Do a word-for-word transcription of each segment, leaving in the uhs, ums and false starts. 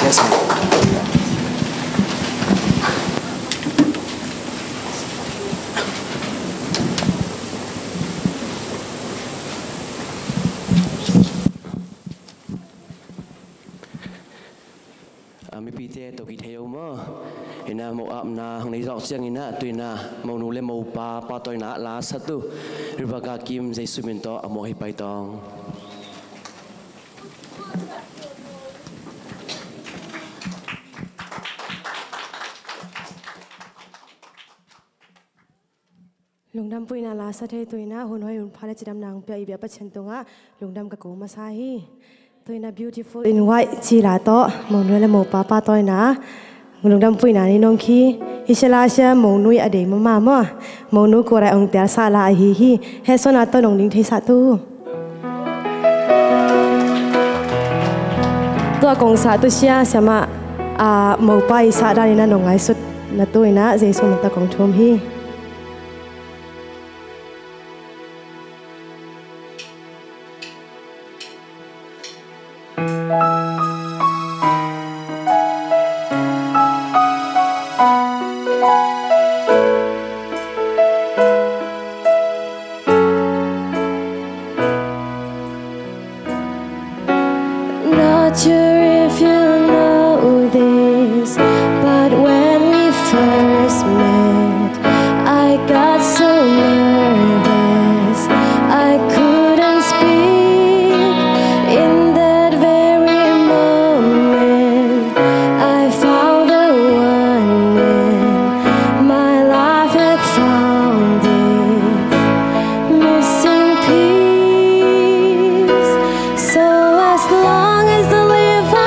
A, mipite tawh kithei uh maw? Ina, mo apna hong nei zawk ciangina tuina monu le mopa pahtawina la satu Rebecca Kim Jesu min tawh a mawh hi pai tawng. Lungdampuina la sa thei tuina hun hoi hun pha le cidamna hong pia i biak Pathian tungah lungdam ka ko masa hi. Tuina Beautiful in White ci la tawh monu le mopa pahtawina lungdampuina ni nong khi. Hi sia la sia monu i a dei mama maw? Monu kuarai ong pialsa la ahi hi. Hesona tawh nong ding theisa tu. Tua kong sa tu sia siama, a, mopa i sa danina nong ngaisut na tuina Jesu min tawh kong thum hi. Not sure if you know this, but when we first met, I got so nervous I couldn't speak. In that very moment, I found the one, and my life had found its missing piece. So as long as I live, I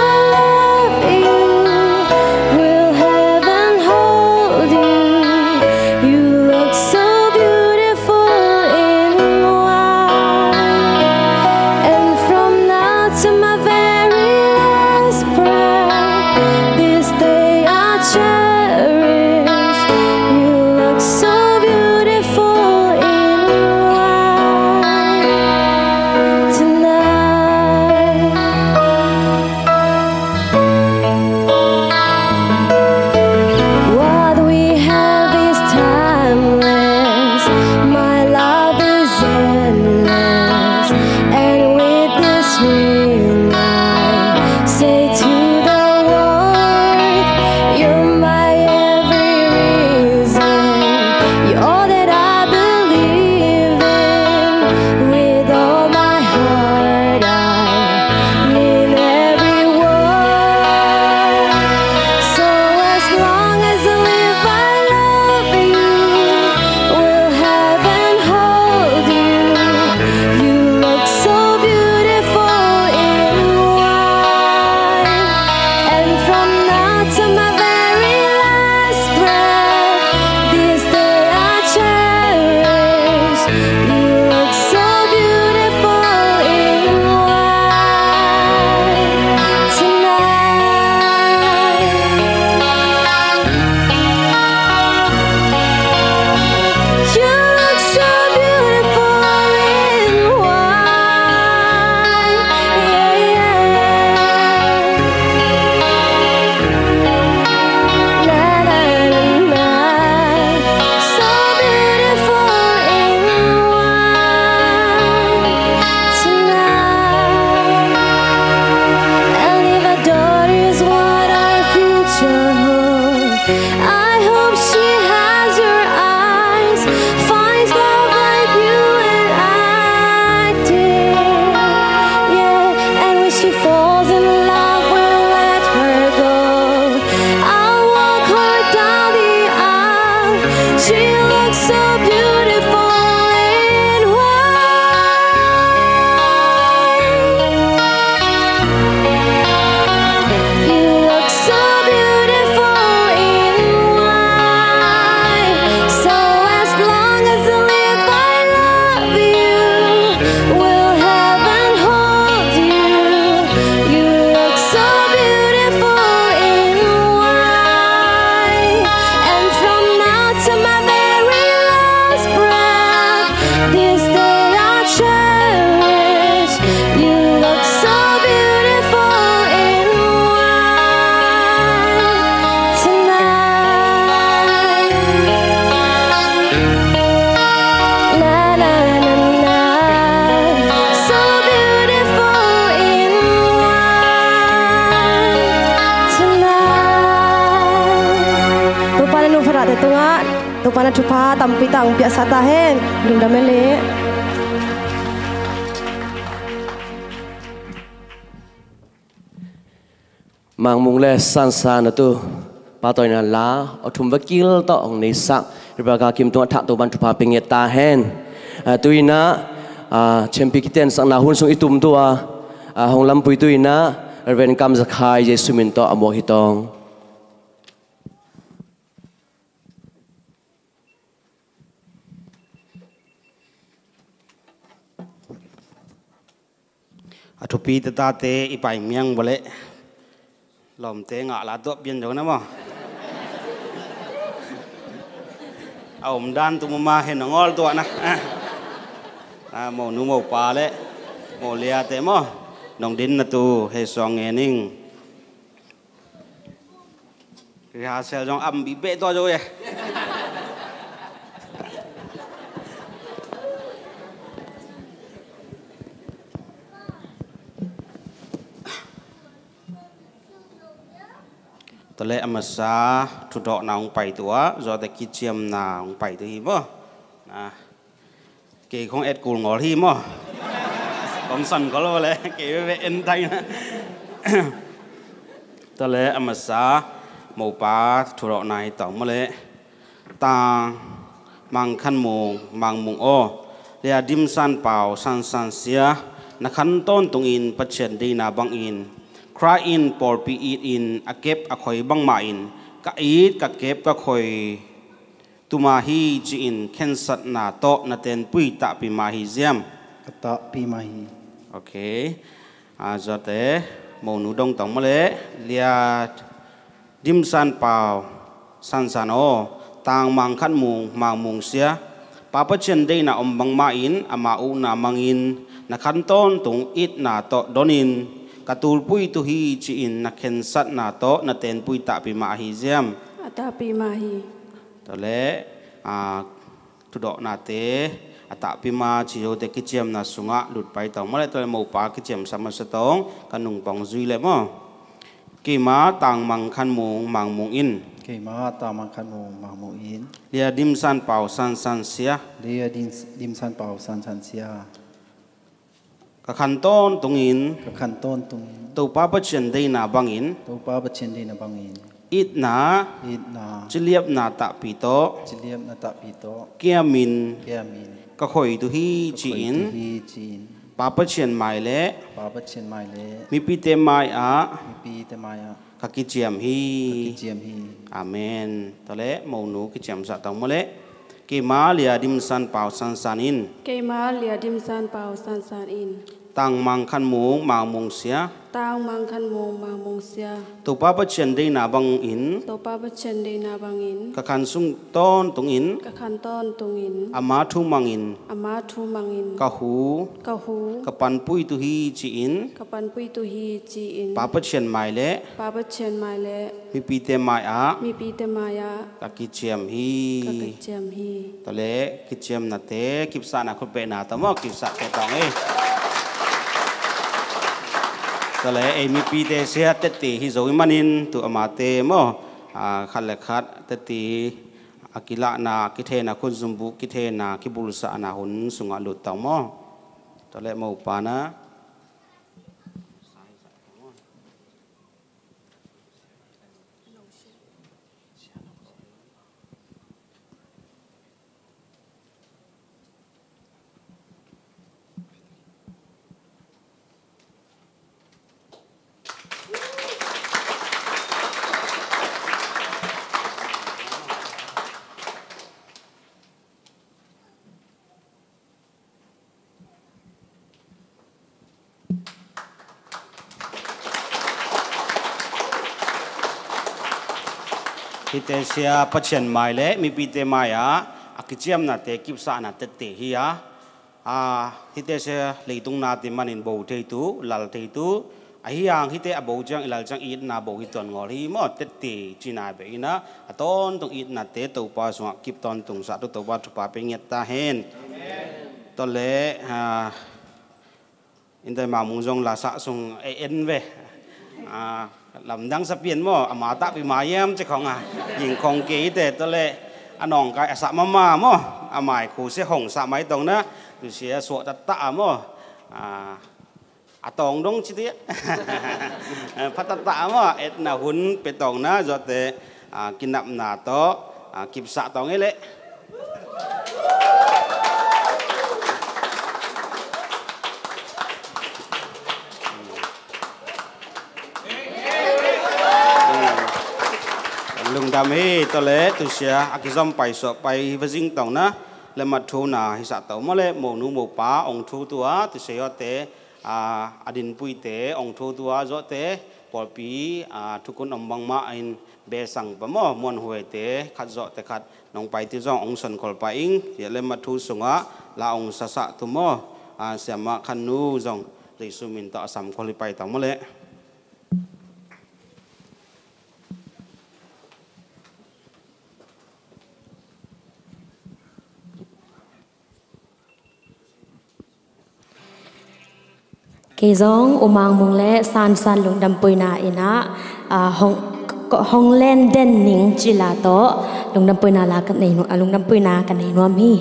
Khuarahte tungah Topa na thupha tampi tak hong piaksa ta hen. Lungdam e leh. Mangmung le Sansan a tu, patawina la aw thum vakil tawh hong neisak Rebecca Kim tungah thak Topa'n thupha pia ngiat ta hen. A, tu-in ah, a, champion kiteensakna hun sung i tumtu a, a, hong lampui tu-in ah Reverend Kam Zakhai Jesu min tawh a muak hi tawng. A thupi tatate i pai miang bawleh lawmte ngah la tuah pian zo na maw? A omdan tu mama hen a ngawl tuah na. A, monu mopa le moliate maw, nong din na tu hei suang ngening. Rehearsal zong am bih beh tua zo e. Tale a masa thudawhna hong pai tua, zuate kiciamna hong pai tu hi maw. Na. Kei khong et kul ngawl hi maw? Kong san kol le kei veve en tai na. Tale a masa mopa thudawhna hi tawh maw le. Tang Mang Khan Mung, Mang Mung aw, Lia Dim San Pau, San San Sia, na khan tawntungin Pathian deina bangin Khrih in pawlpi it in a kep a khoi bangmah in ka it ka kep ka khoi tuma hi ci-in khensatna tawh na tenpui takpi mah hi ziam. A takpi mah hi. Ok. A, zuate monu dong tawng maw le. Lia Dim San Pau, San San aw, Tang Mang Khan Mung, Mang Mung Sia, Pa Pathian deina om bangmah in ama ukna mangin na khan tawntung itna tawh donin ka tulpui tu hi ci-in na khensatna tawh na tenpui takpi mah hi ziam. A takpi mah hi. Tawle, a, thudawhnate a takpi mah ci zote kiciamna sungah lut pai tawng maw le. Tawle mopa kiciamsa masa tawng ka nungpong zui le maw. Keima Tang Mang Khan Mung, Mang Mung in. Keima Tang Mang Khan Mung, Mang Mung in. Lia Dim San Pau, San San Sia. Lia Dim, Dim San Pau, San San Sia. Ka khan tawntungin. Ka khan tawntungin. Topa Pathian deina bangin. Topa Pathian deina bangin. Itna. Itna. Ciliapna takpi tawh. Ciliapna takpi tawh. Kiamin. Kiamin. Ka khoi tu hi ci-in. Ka khoi tu hi ci-in. Pa Pathian mai le. Pa Pathian mai le. Mipite mai-ah. Mipite mai-ah. Ka kiciam hi. Ka kiciam hi. Amen. Tawle monu kiciamsa tawng maw le. Keima Lia Dim San Pau San San in. Keima Lia Dim San Pau San San in. Tang Mang Khan Mung, Mang Mung Sia. Tang Mang Khan Mung, Mang Mung Sia. Topa Pathian deina bangin. Topa Pathian deina bangin. Ka khan sung tawntungin. Ka khan tawntungin. Ama thu mangin. Ama thu mangin. Ka hu. Ka hu. Ka panpui tu hi ci-in. Ka panpui tu hi ci-in. Pa Pathian mai le. Pa Pathian mai le. Mipite mai-ah. Mipite mai-ah. Ka kiciam hi. Ka kiciam hi. Tawle kiciamnate kipsahna khutbehna tawh maw kipsah teh tawng ei. Tawle ei mipite sia tette hi zo i manin tu amate maw, a, khat le khat tette a kilahna, kithena, khunzumbuh kithena, kibulsahna hun sungah lut tawng maw. Tawle mopa na. Hihte sia Pathian mai le mipite mai-ah a kiciamnate kipsahna tette hi a, a, hihte sia leitung nate manin bo theitu, lal theitu, ahi hang hihte a bo ciang i lal ciang itna bo hi tuan ngawl hi maw, tette cina beh ina a tawntung itnate Topa sungah kip tawntung sah tu Topa thupha pe ngiat ta hen. Amen. Tawle, a, Innte Mang Mung zong lasah sung e en ve. A, lamdang sa pian maw, a ma tahpih ma hiam ci khong a, ging khong kei te tawh leh, a nawngkai a sah mahmah maw, a mai khu sia hong sah mai tawng na, tu sia suah tattah a maw, a, a tawng dong ci tia. Pha tattah a maw, etna hun pe tawng na, zawhte, a, kinapna tawh, a, kipsah tawng e leh. Lungdam hi. Tawh leh tu sia a kizom pai suah pai va zing tawng na, le mat thu na hi sah tawh maw leh, monu mopa ong thu tua, tu sia zawhte, a, a dinpuite ong thu tua, zawhte, pawlpi, a, thukun om bangmah in, besang pa maw, muanhuaite khat zawhte khat nong pai ti zong ong son khol pai ing. Sia le mat thu sungah la ong sasah tu maw, a, siamah khan nu zong Jesu min tawh a sam khol hi pai tawng maw leh. Kei zong U Mang Mung le San San lungdampuina in ah, a, hong, hong len den ning ci la tawh lungdampuina la ka nei nuam, a, lungdampuina ka nei nuam hi.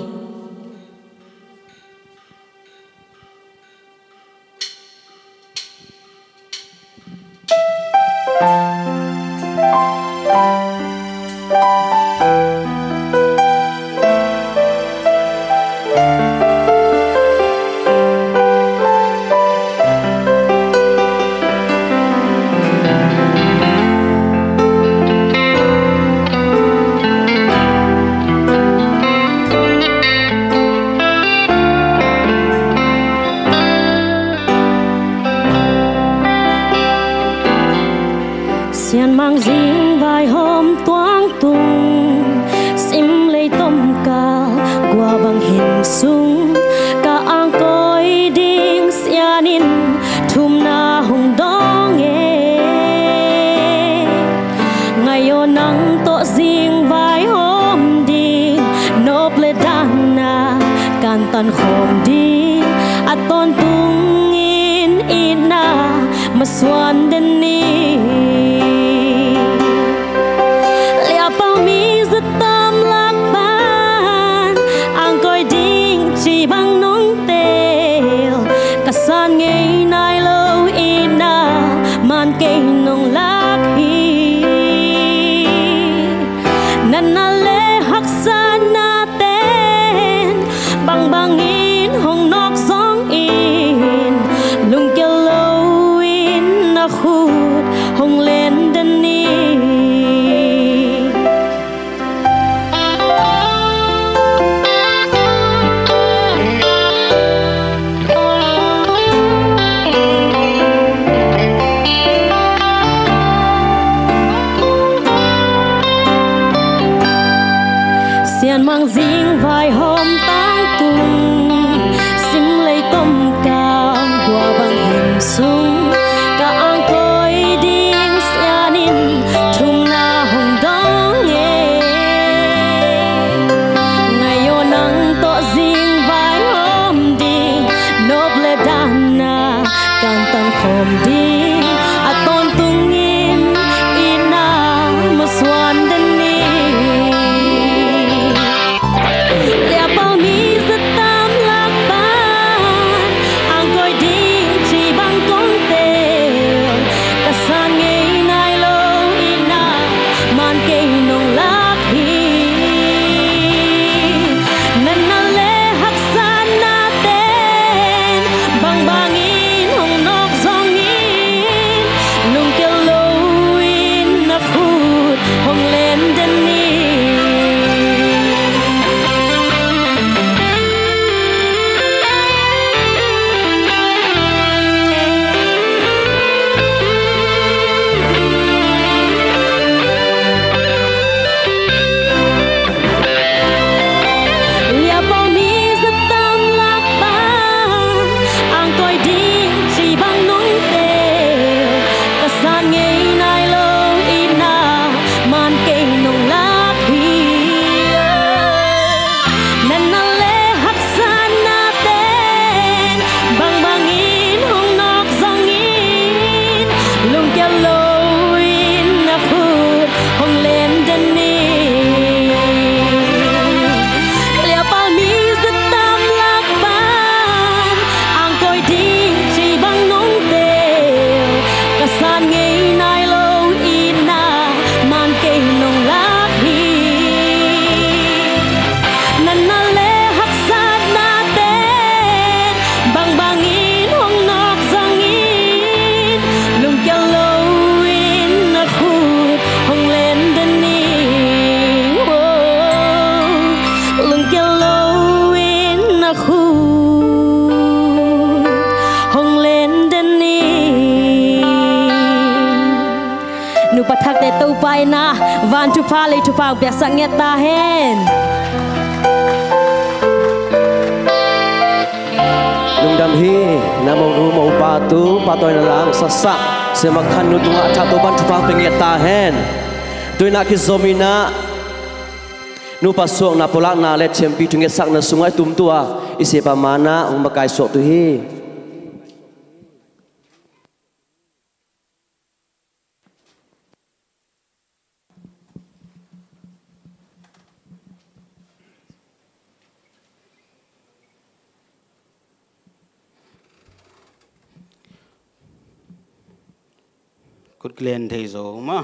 Sianmang zing vaihawm tuang tung, sim lei tom kal gua bang hin sung, ka angkoi ding sian in thumna hong dawng e. Ngai aw, nang tawh zing vaihawm ding, nop le dan na kantan khawm ding, a tawntung in itna masuan den ni. Liahpau mi za tam lak pan angkoi ding ci bang nong teel, ka san ngei nai lo itna man kei nong lak hi. Natna le haksatna ten bangbang in hong nawk zongin, lungkial loin na khut hong len den ni. Sianmang zing vaihawm tangtung, sim lei tom kal gua bang hin sung, ka angkoi ding sian in thumna hong dawng e. Ngai aw, nang tawh zing vaihawm ding, nop le dan na kantan khawm ding, a tawntung in itna masuan den ni. Liahpau mi Lo in na khut hong len den ni. Liapal mi zat tam lak pan ang koi ding ci bang nong tel. Ka san ngei nai lo in na man kei nong lak hi. Natna le haksatna ten bangbangin hong nawk zangin lungkia loin na khut hong len den ni. Oh, lungkia loin na khut hong len den ni. Nupa thakte Topa in a van thupha lei thupha hong piaksak ngiat ta hen. Lungdam hi. Na monu mopa tu patawina lang saksak sema khan nu tungah a thah Topan thupha hong pia ngiat ta hen. Tuina kizom ina nupa suakna pulakna le thiampi thunget sakna sungah i tumtua i sepa mana hong makai suak tu hi. Kut kilen thei zo ma.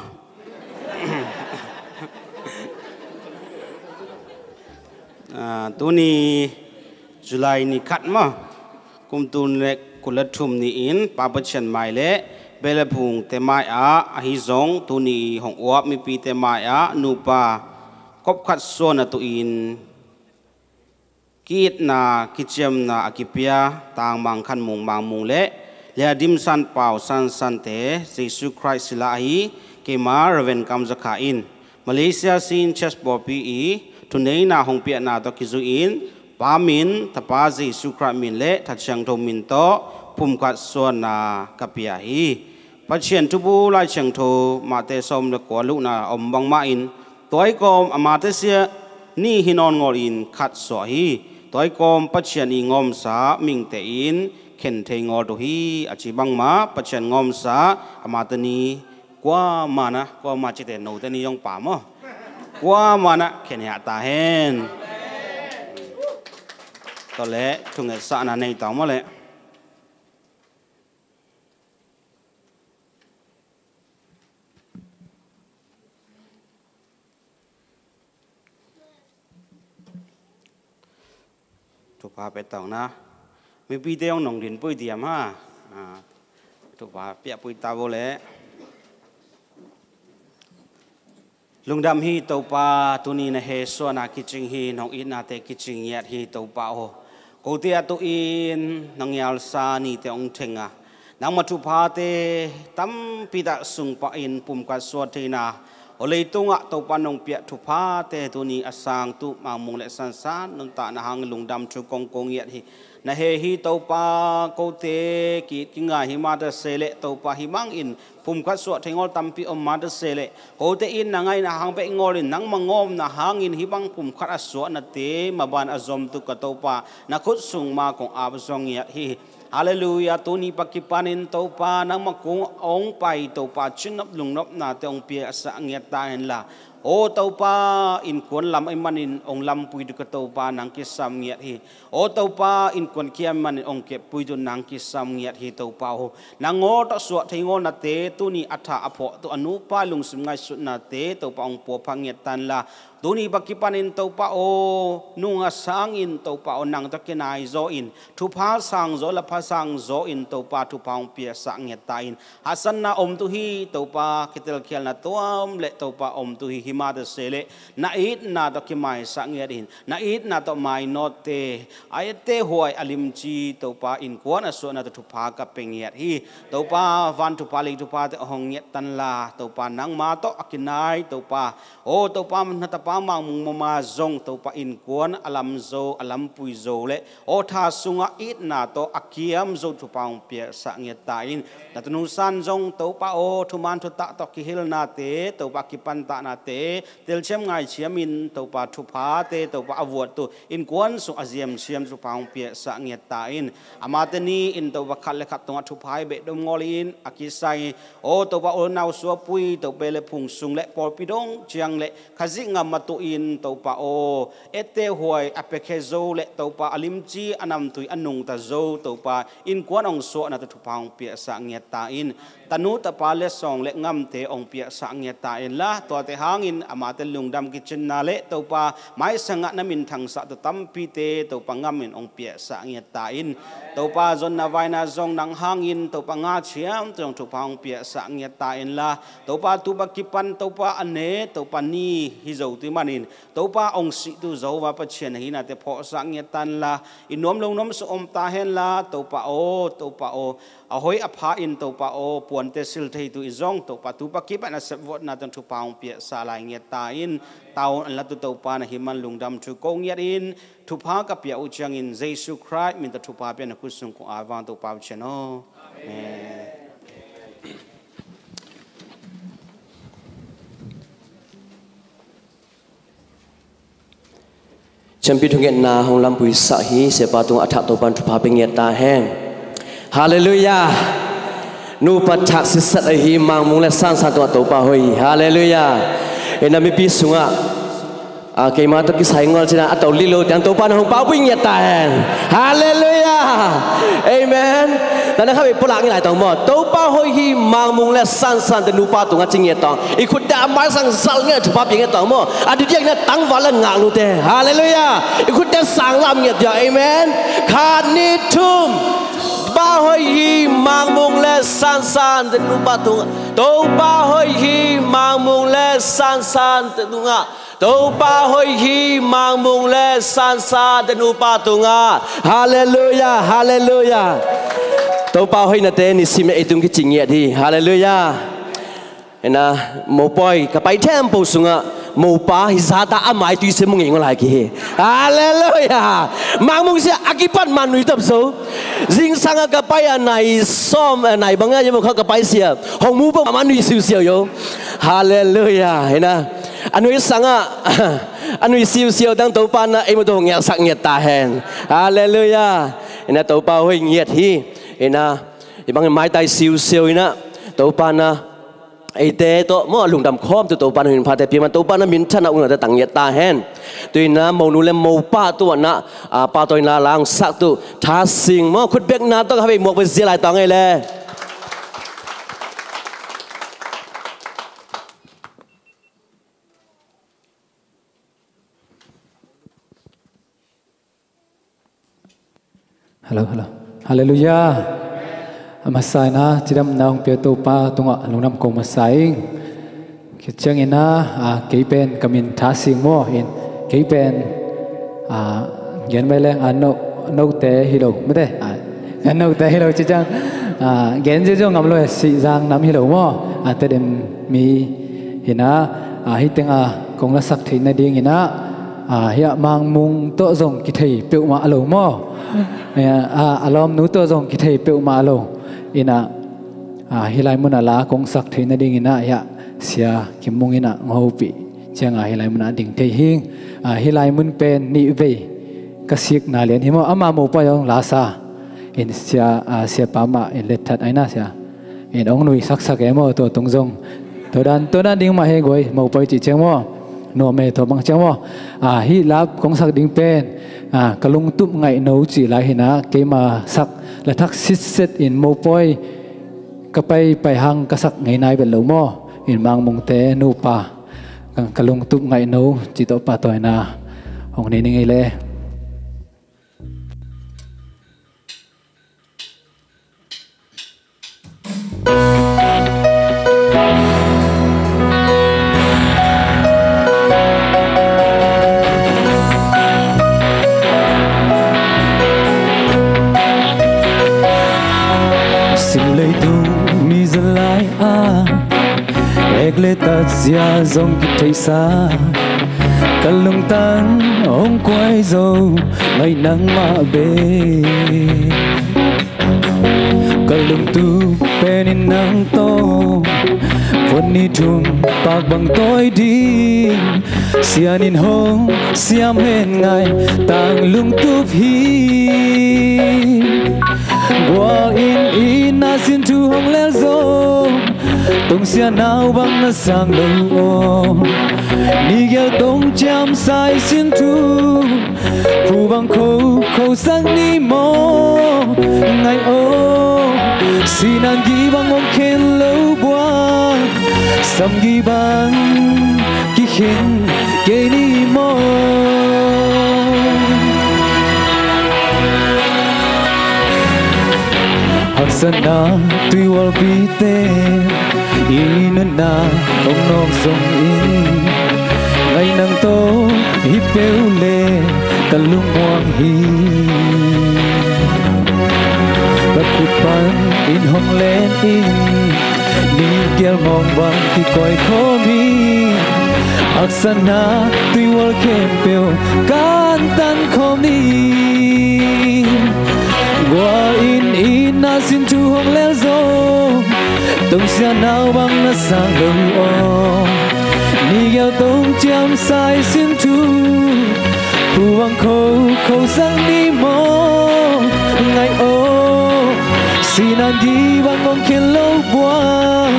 Ah, tuni July ni khat ma, kum tul nih le kul le thum ni-in Pa Pathian mai le beh le phungte mai-ah ahi zong tuni hong uap mipite mai-ah nupa kop khat suan a tuin ki-itna kiciamna a kipia Tang Mang Khan Mung Mang Mung le Lia Dim San Pau San Sante Jesu Khrist sila ahi keima Reverend Kam Za Kha in Malaysia Sin Church pawlpi i thuneina hong piahna tawh kizui-in Pa min, Tapa Jesu Khrist min le Tha Thiangtho min tawh pumkhat suanna ka pia hi. Pathian thubu Lai Thiangtho Mate sawm le kua luhna om bangmah in tua i kawm a mate sia ni hi nawn ngawlin khat suah hi. Tua i kawm Pathian i ngawmsa mingte in khen thei ngawl tu hi a ci bangmah Pathian ngawmsa a mate ni kuamah na, kuamah cite note ni zong pa maw, kuamah na khen hiah ta hen. Tua le thungetsahna nei tau maw le. Thupha pia tau na. Mipite hong nong din pui diam ha. Ah, thupha pia pui ta bo le. Lungdam hi Topa, tuni na he suahna kicing hi, nong itnate kicing ngiat hi Topa aw. Kote a tuin na ngialsa nite hong theng a, nangma thuphate tampi tak sung pahin pumkhat suah theihna, aw leitungah Topa nong piah thuphate tuni a sang tu Mang Mung le San San nuntakna hang lungdam thu kong ko ngiat hi. Na he hi Topa, kote ki-it kingai hi mah ta se leh Topa hih bangin pumkhat suah thei ngawl tampi om mah ta se leh kote in na ngaihna hang beh ngawlin nangma ngawmna hangin hih bang pumkhat a suahnate maban a zom tuk a Topa na khut sung mah kong ap zong ngiat hi. Halleluiah, tuni pa kipanin Topa nangma kung hong pai Topa cinnop lungnopnate hong piasak ngiat ta henla, aw Topa innkuan lam ahih manin hong lampui tuk a Topa nang kisam ngiat hi. Aw Topa innkuan kiam ahih manin hong keppui tuk nang kisam ngiat hi Topa aw. Nang ngawl tawh suah thei ngawlnate tuni a thah a phawh tuk a nupa lungsim ngaihsutnate Topa hong puapha ngiat ta henla, tuni pa kipanin Topa aw, nung a sangin Topa aw nang tawh kinai zaw in, thupha sang zaw, lapha sang zaw in Topa thupha hong piasak ngiat ta in. Hasanna om tu hi Topa, kitelkhialna tuam le Topa om tu hi, hi mah ta se leh na itna tawh kimaisak ngiat in, na itna tawh mainawtte a etteh huai a limci Topa innkuan a suahna tawh thupha ka pia ngiat hi. Topa van thupha lei thuphate hong ngiat ta henla Topa nangma tawh a kinai Topa, aw Topa na tapa Mang Mung mama zong Topa innkuan a lam zo, a lampui zo le aw tha sungah itna tawh a kiam zo thupha hong piasak ngiat ta in. Na tanu San zong Topa aw thuman thutah tawh kihilnate Topa kipantahnate telsiam ngaisiamin Topa thuphate Topa a vuattu innkuan sung a ziamsiam thupha hong piaksak ngiat ta in. Amate ni-in Topa khat le khat tungah thupha i behdom ngawlin a kisai, aw Topa, unau suapui Topa le phung sung le pawlpi dong ciang le Khazih ngam a tuhin Topa aw, etteh huai a piakhia zo le Topa a limci a namtui a nungta zo Topa innkuan hong suahna tawh thupha hong piaksak ngiat ta in. Tanu tapa le sawng le ngamte hong piaksak ngiat ta inla, tuate hangin amate lungdam kicinna le Topa maisangah na minthangsak tawh tampite Topa ngamin hong piaksak ngiat ta in. Topa zonna vaina zong nang hangin Topa ngaciam tawh zong thupha hong piaksak ngiat ta inla, Topa tupa kipan Topa a ne Topa ni hi zo tu manin Topa hong sihtu Jehovah Pathian ahi nate phawksak ngiat ta inla, i nuam lo nuam sung om ta henla Topa aw, Topa aw, a hoi a pha in Topa aw, puante sil thei tu i zong Topa tupa kipan a sepvotna tawh thupha hong piaksak lai ngiat ta in. Taun an latu Topa na hi man lungdam thu ko ngiat in, thupha ka piak uh ciangin Jesu Khrist min tawh thupha piak na khut sung kong a vang Topa Pathian aw. Amen. Champion thungetna hong lampuisak hi, siapa tungah a thak Topa in thupha pia ngiat ta hen. Halleluiah. Nupa thak sitset ahi Mangmung le Sansan tungah Topa hoih hi. Halleluiah. Ina mipi sungah, ah, keima tawh kisai ngol cina a tawh lilo tiang Topa na hong paupui ngiat ta hen. Halleluiah. Amen. Tana khabe pulak ngi lai tawng maw, Topa hoih hi Mangmung le Sansan te nupa tungah ci ngiat tawng. I khutte a maisang zal ngiat thupha pia ngiat tawng maw. A didiak na tangval le ngaklute. Halleluiah. I khutte sanglam ngiat dia. Amen. Khat ni thum. Topa hoih hi Mangmung le Sansan te nupa tungah. Topa hoih hi Mangmung le Sansan te tungah. Topa hoih hi Mangmung le Sansan te nupa tungah. Halleluiah, halleluiah. Topa hoihnate nisim ei tung kici ngiat hi. Halleluiah. Ina, mopawi ka pai thempo sungah mopa hi zata a mai tui se mu ngei ngol hai ki hi. Halleluiah. Mangmung sia a kipat man nui tap so. Zingsang a ka pai a nai sawm, a nai bang a yamo kha ka pai sia. Hong mu peuh a man nui siusiau yo. Halleluiah. Ina, a nui sangah a nui siusiau dang Topa na ei mu tawh hong ngiatsak ngiat ta hen. Halleluiah. Ina, Topa hoih ngiat hi. Ina, i bangin maitai siusiau ina Topa na eite tawh maw a lungdam khawm tu Topa na hun phate pia man Topa na minthanna unate tang ngiat ta hen. Tuina monu le mopa tuana, ah, pahtawina la hong sak tu Tha Sing maw khutbekna tawh khabe muak ve zia lai tawng ei le. Hello, hello. Halleluiah. A masa ina cidamna hong pia Topa tungah lungdam ko masa ing. Khit ciangina, ah, kei pen ka min Tha Sing maw in, kei pen, ah, gen mai leng, ah, no, note hi lo mate, ah, note hi lo ci ciang, ah, gen zia zong ngam lo, Sihzang nam hi lo maw, ah, Tedim mi ina, ah, hi tenga kong lasak theih nadingina, ah, hiah Mangmung tawh zong kithei peuhmah lo maw. Hiah, ah, a lawmnu tawh zong kithei peuhmah lo. Ina, ah, hih lai munah la kong sak theih nadingina, hiah Sia Kim Mung ina hong hopih cianga hih lai munah ding thei hing. Ah, hih lai mun pen nihvei ka sikna lian hi maw. Ama mopawi hong lasa. In sia, ah, siapa mah in letthat aina sia. In hong nui saksak e maw, tua tung zong. Tua dan, tua dan ding mah he guai, mopawi cih ciang maw. Nuam e tua bang ciang maw. Ah, hih lap kong sak ding pen, ah, ka lungtup ngaihno cih lai hina, keima sak la thak sitset in mopawi ka pai, pai hang ka sak ngei nai bel lo maw. In Mangmungte nupa, ka, ka lungtup ngaihno cih tawh pahtawina hong nei ning ei le. Sim leitung mi zalai a ek le tat zia zong kitheisa, ka lungtang hong kuai zo ngai nangmah be. Ka lungtup pen in nang tawh Wan ni thum pak bang tawi ding, Sian in hong siam hen ngai, tang lungtup hi. Gual in inn ah sin thu hong lel zong, tong sia nau bang na sang lo aw. Ni gial tong ciam sai sin thu, phu bang kho kho sak ni maw, ngai aw. Sinan gih bang hong khen lo buang, sam gih bang kikhen kei ni maw. Haksatna tuihualpite i nunna hong nawk zongin, ngai nang tawh hi peuh le ka lungmuang hi. Ka khut panin hong len in, ni gial mawng bang kikoih khawm hi. Haksatna tuihual khempeuh kan tan khawm ni. Gual in inn ah sin thu hong lel zong, tong sia nau bang na sang lo aw. Ni gial tong ciam sai sin thu, phu bang kho kho sak ni maw, ngai aw. Sinan gih bang hong khen lo buang,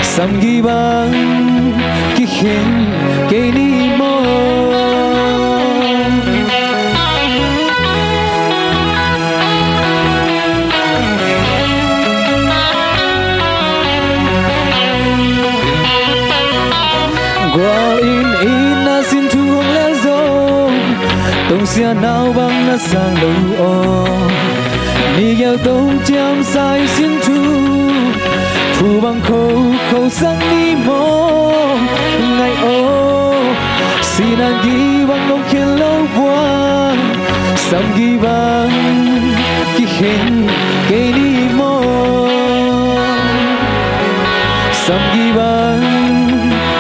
sam gih bang kikhen kei ni maw. Gual in inn ah sin thu hong lel zong, tong sia nau bang na sang lo aw. Ni gial tong ciam sai sin thu, phu bang kho kho sak ni maw, ngai aw. Sinan gih bang hong khen lo buang, sam gih bang kikhen kei ni maw. Sam gih bang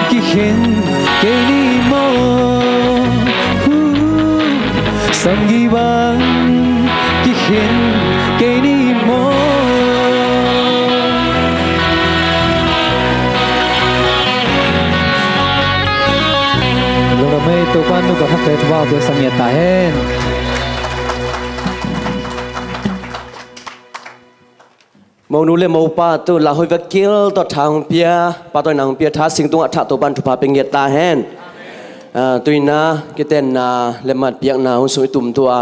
kikhen kei ni maw. Huh. Sam gih bang kikhen kei ni maw. Lungdam ei, Topa'n nungta thak le thupha pia sam ngiat ta hen. Monu le mopa tu la hoih vekil tawh tha hong pia, pahtawina hong pia, tha sing tungah thah Topa'n thupha pia ngiat ta hen. Ah, tuina kitenna le matpiakna hun sung i tum tua,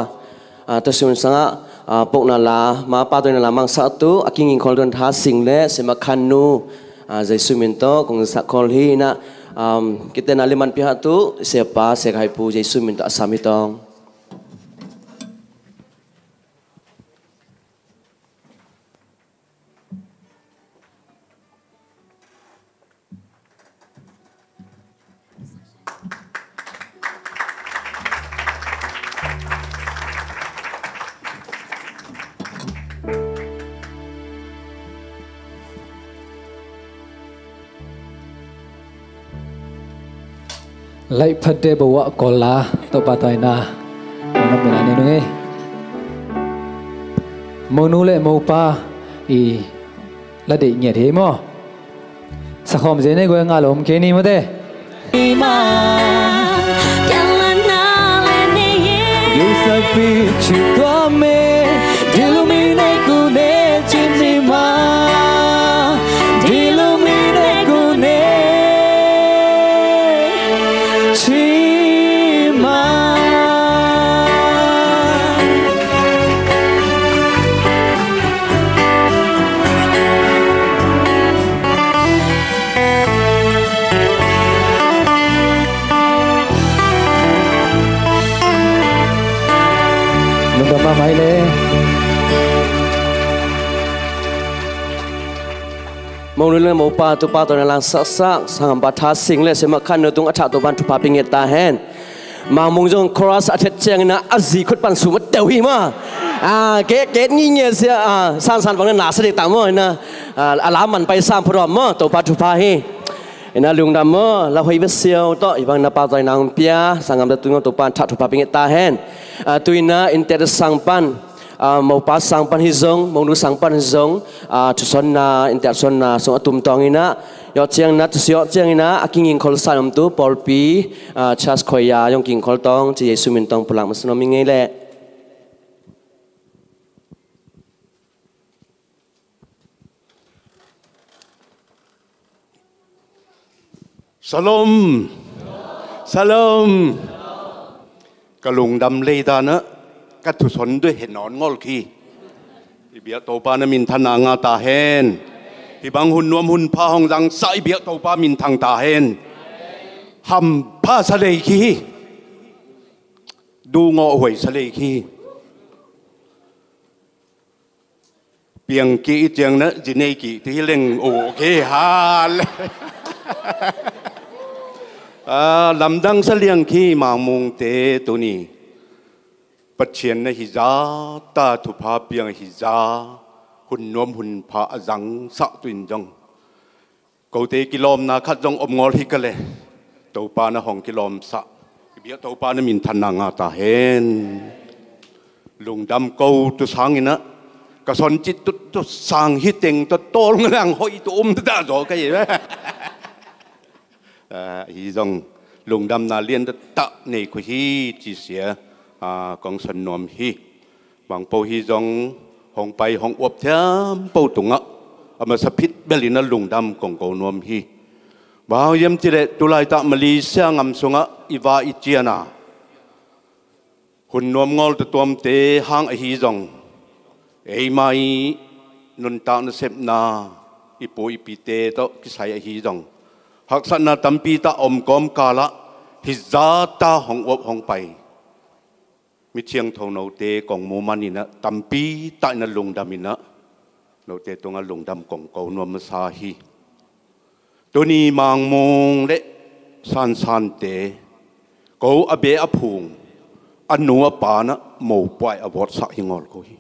ah, tua sung sangah, ah, pokna la, ma pahtawina la mangsak tu a kinging khol tuan tha sing le sema khan nu, ah, Jesu min tawh kong sak khol hi na, um, kitenna le matpiak tu sepa sekhai pu Jesu min tawh a sam hi tawng. Laih phat de bawa kola tawh pahtawina. Manu mina ne nung ei. Monu le mopa i la deih ngiat hi maw. Sakhawm zen ei guai nga lawm kei ni maw te. Gilsakpi cih tua me, diluminekune cih ni ma, diluminekune cih ma. Lungdam mahmah ei le. Monu le mopa tu pahtawina la saksak sanggampa tha sing le sema khan nu tung a thah Topa'n thupha pia ngiat ta hen. Mangmung zong chorus a thet ciangin a zi khut pan sum a teu hi ma. Ah, ket ket ngi nge sia, ah, san san bang na na sa dek ta maw na. Ah, a la man pai sam phurawm maw, Topa thupha hi. Ina lungdam maw, la hoih vesiau tawh i bang na pahtawina hong pia sanggamte tungah Topa'n thah thupha pia ngiat ta hen. Ah, tuina innteekte sang pan, ah, mopa sang pan hi zong, monu sang pan hi zong, ah, thusawnna, innteek thusawnna sung a tum tawng ina, Yawh ciang na tusia yawh ciang ina a kingingkhol san om tu pawlpi, ah, church choir yong kingkhol tawng ci Jesu min tawng pulak masa nuam i ngei leh. Shalom. Shalom. Ka lungdam lei dan ah ka thuson duh he nawn ngol khi. I biak Topa na minthanna nga ta hen. Hih bang hun nuam hun pha hong zangsa i biak Topa minthang ta hen. Hampha sa lei khi. Duh ngawh huai sa lei khi. Piang kih i ciang na zi nei kih ti hi leng, okay, hal. Ah, lamdang sa liang khi Mangmung te tuni. Pathian na hi zata thupha piang hi za, hun nuam hun pha a zangsa tu in zong. Kote kilawmna khat zong om ngol hi ka leh. Topa na hong kilawmsa. I biak Topa na minthanna nga ta hen. Lungdam ko tu sang ina. Ka son cit tut tu sang hi teng tawh tawl ngalang hoih tu um ta zaw ka hi. Ah, hi zong lungdamna lian ta nei khu hi ci sia. Ah, kong son nuam hi. Bang po hi zong hong pai hong uap thiam po tungah a masa phit bel ina lungdam kong ko nuam hi. Bang hang hiam cileh tulaitak Malaysia ngam sungah i va i ciana hun nuam ngol tuatuamte hang ahi zong eima i nuntak nasepna i pu i pite tawh kisai ahi zong haksatna tampi tak om kawmkalah hi zata hong uap hong pai. Mi thiangtho note kong mu man inah tampi tak inah lungdam inah note tungah lungdam kong ko nuam masa hi. Tuni Mangmung le Sansante ko a bia a phung a nu a pa na mopuai a vawtsak hi ngol ko hi.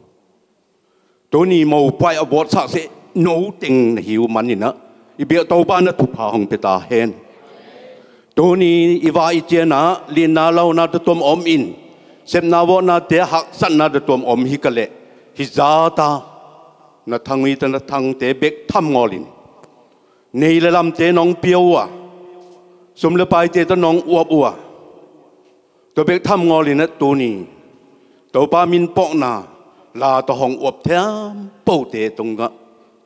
Tuni mopuai a vawtsak seh no teng na hi uh man inah i biak Topa na thupha hong pia ta hen. Tuni i va i cianah linna lona tuatuam om in sepna vawtnate haksatna tuatuam om hi ka leh hi zata na thangui ta na thangte bek tham ngol in nei le lamte nong pia uh a sum le paite ta nong uap uh a tua bek tham ngol inah tuni Topa min pawkna la tawh hong uap thiam pote tungah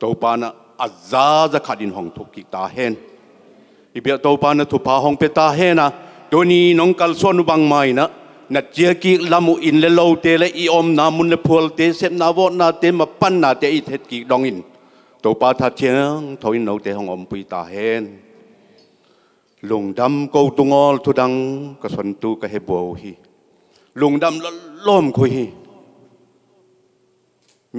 Topa na a za za khat in hong thuk kik ta hen. I biak Topa na thupha hong pia ta hen a tuni nong kalsuan uh bangma inah na cia kik lam uh inn le lote le i omna mun le phualte sepna vawtnate mapannate i thet kik dongin Topa tha thiangtho in note hong ompui ta hen. Lungdam ko tu ngol thudang ka son tu ka he bua uh hi. Lungdam lawmlawm khu hi.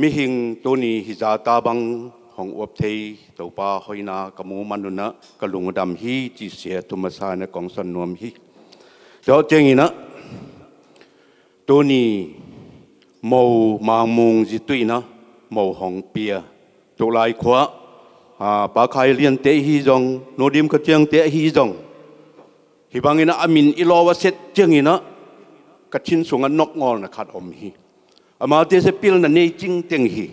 Mihing tuni hi zata bang hong uap thei Topa hoihna ka mu man unah ka lungdam hi ci sia thu masa inah kong son nuam hi. Tua ciang inah tuni mo Mangmung zitui inah mo hong pia. Tuklai khua, ah, Pa Khai Liante ahi zong, Nu Dim Kha Ciangte ahi zong. Hi bangin a min i lawh a set ciang inah ka thin sungah nop ngolna khat om hi. Amate se pilna nei cingteng hi.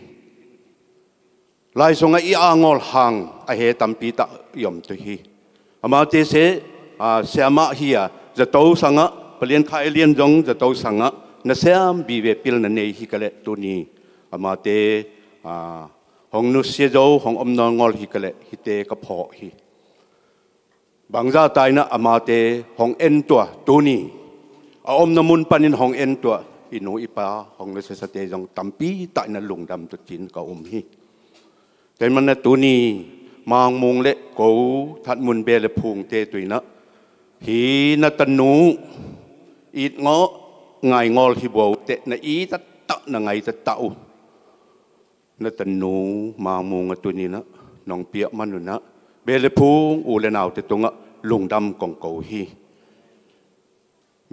Lai sungah i a ngol hang a he tampi tak i om tu hi. Amate se, ah, siamah hi a zato sangah Palian Khai Lian zong zato sangah na siam vive pilna nei hi ka leh tuni amate, ah, hong nusia zo hong om nawn ngol hi ka leh hite ka phawk hi. Bangzah ta inah amate hong en tuah tuni a omna mun panin hong en tuah i nu i pa hong nusiasate zong tampi tak inah lungdam tu cin ka um hi. Tua ahih manin tuni Mangmung le ko Thatmun bia le phungte tu inah hi na tanu it ngawh ngai ngol hi bua uh teh na it a tak na ngai ta tak uh. Na tanu Mangmung a tuni inah nong piak man unah bia le phung u le naute tungah lungdam kong ko hi.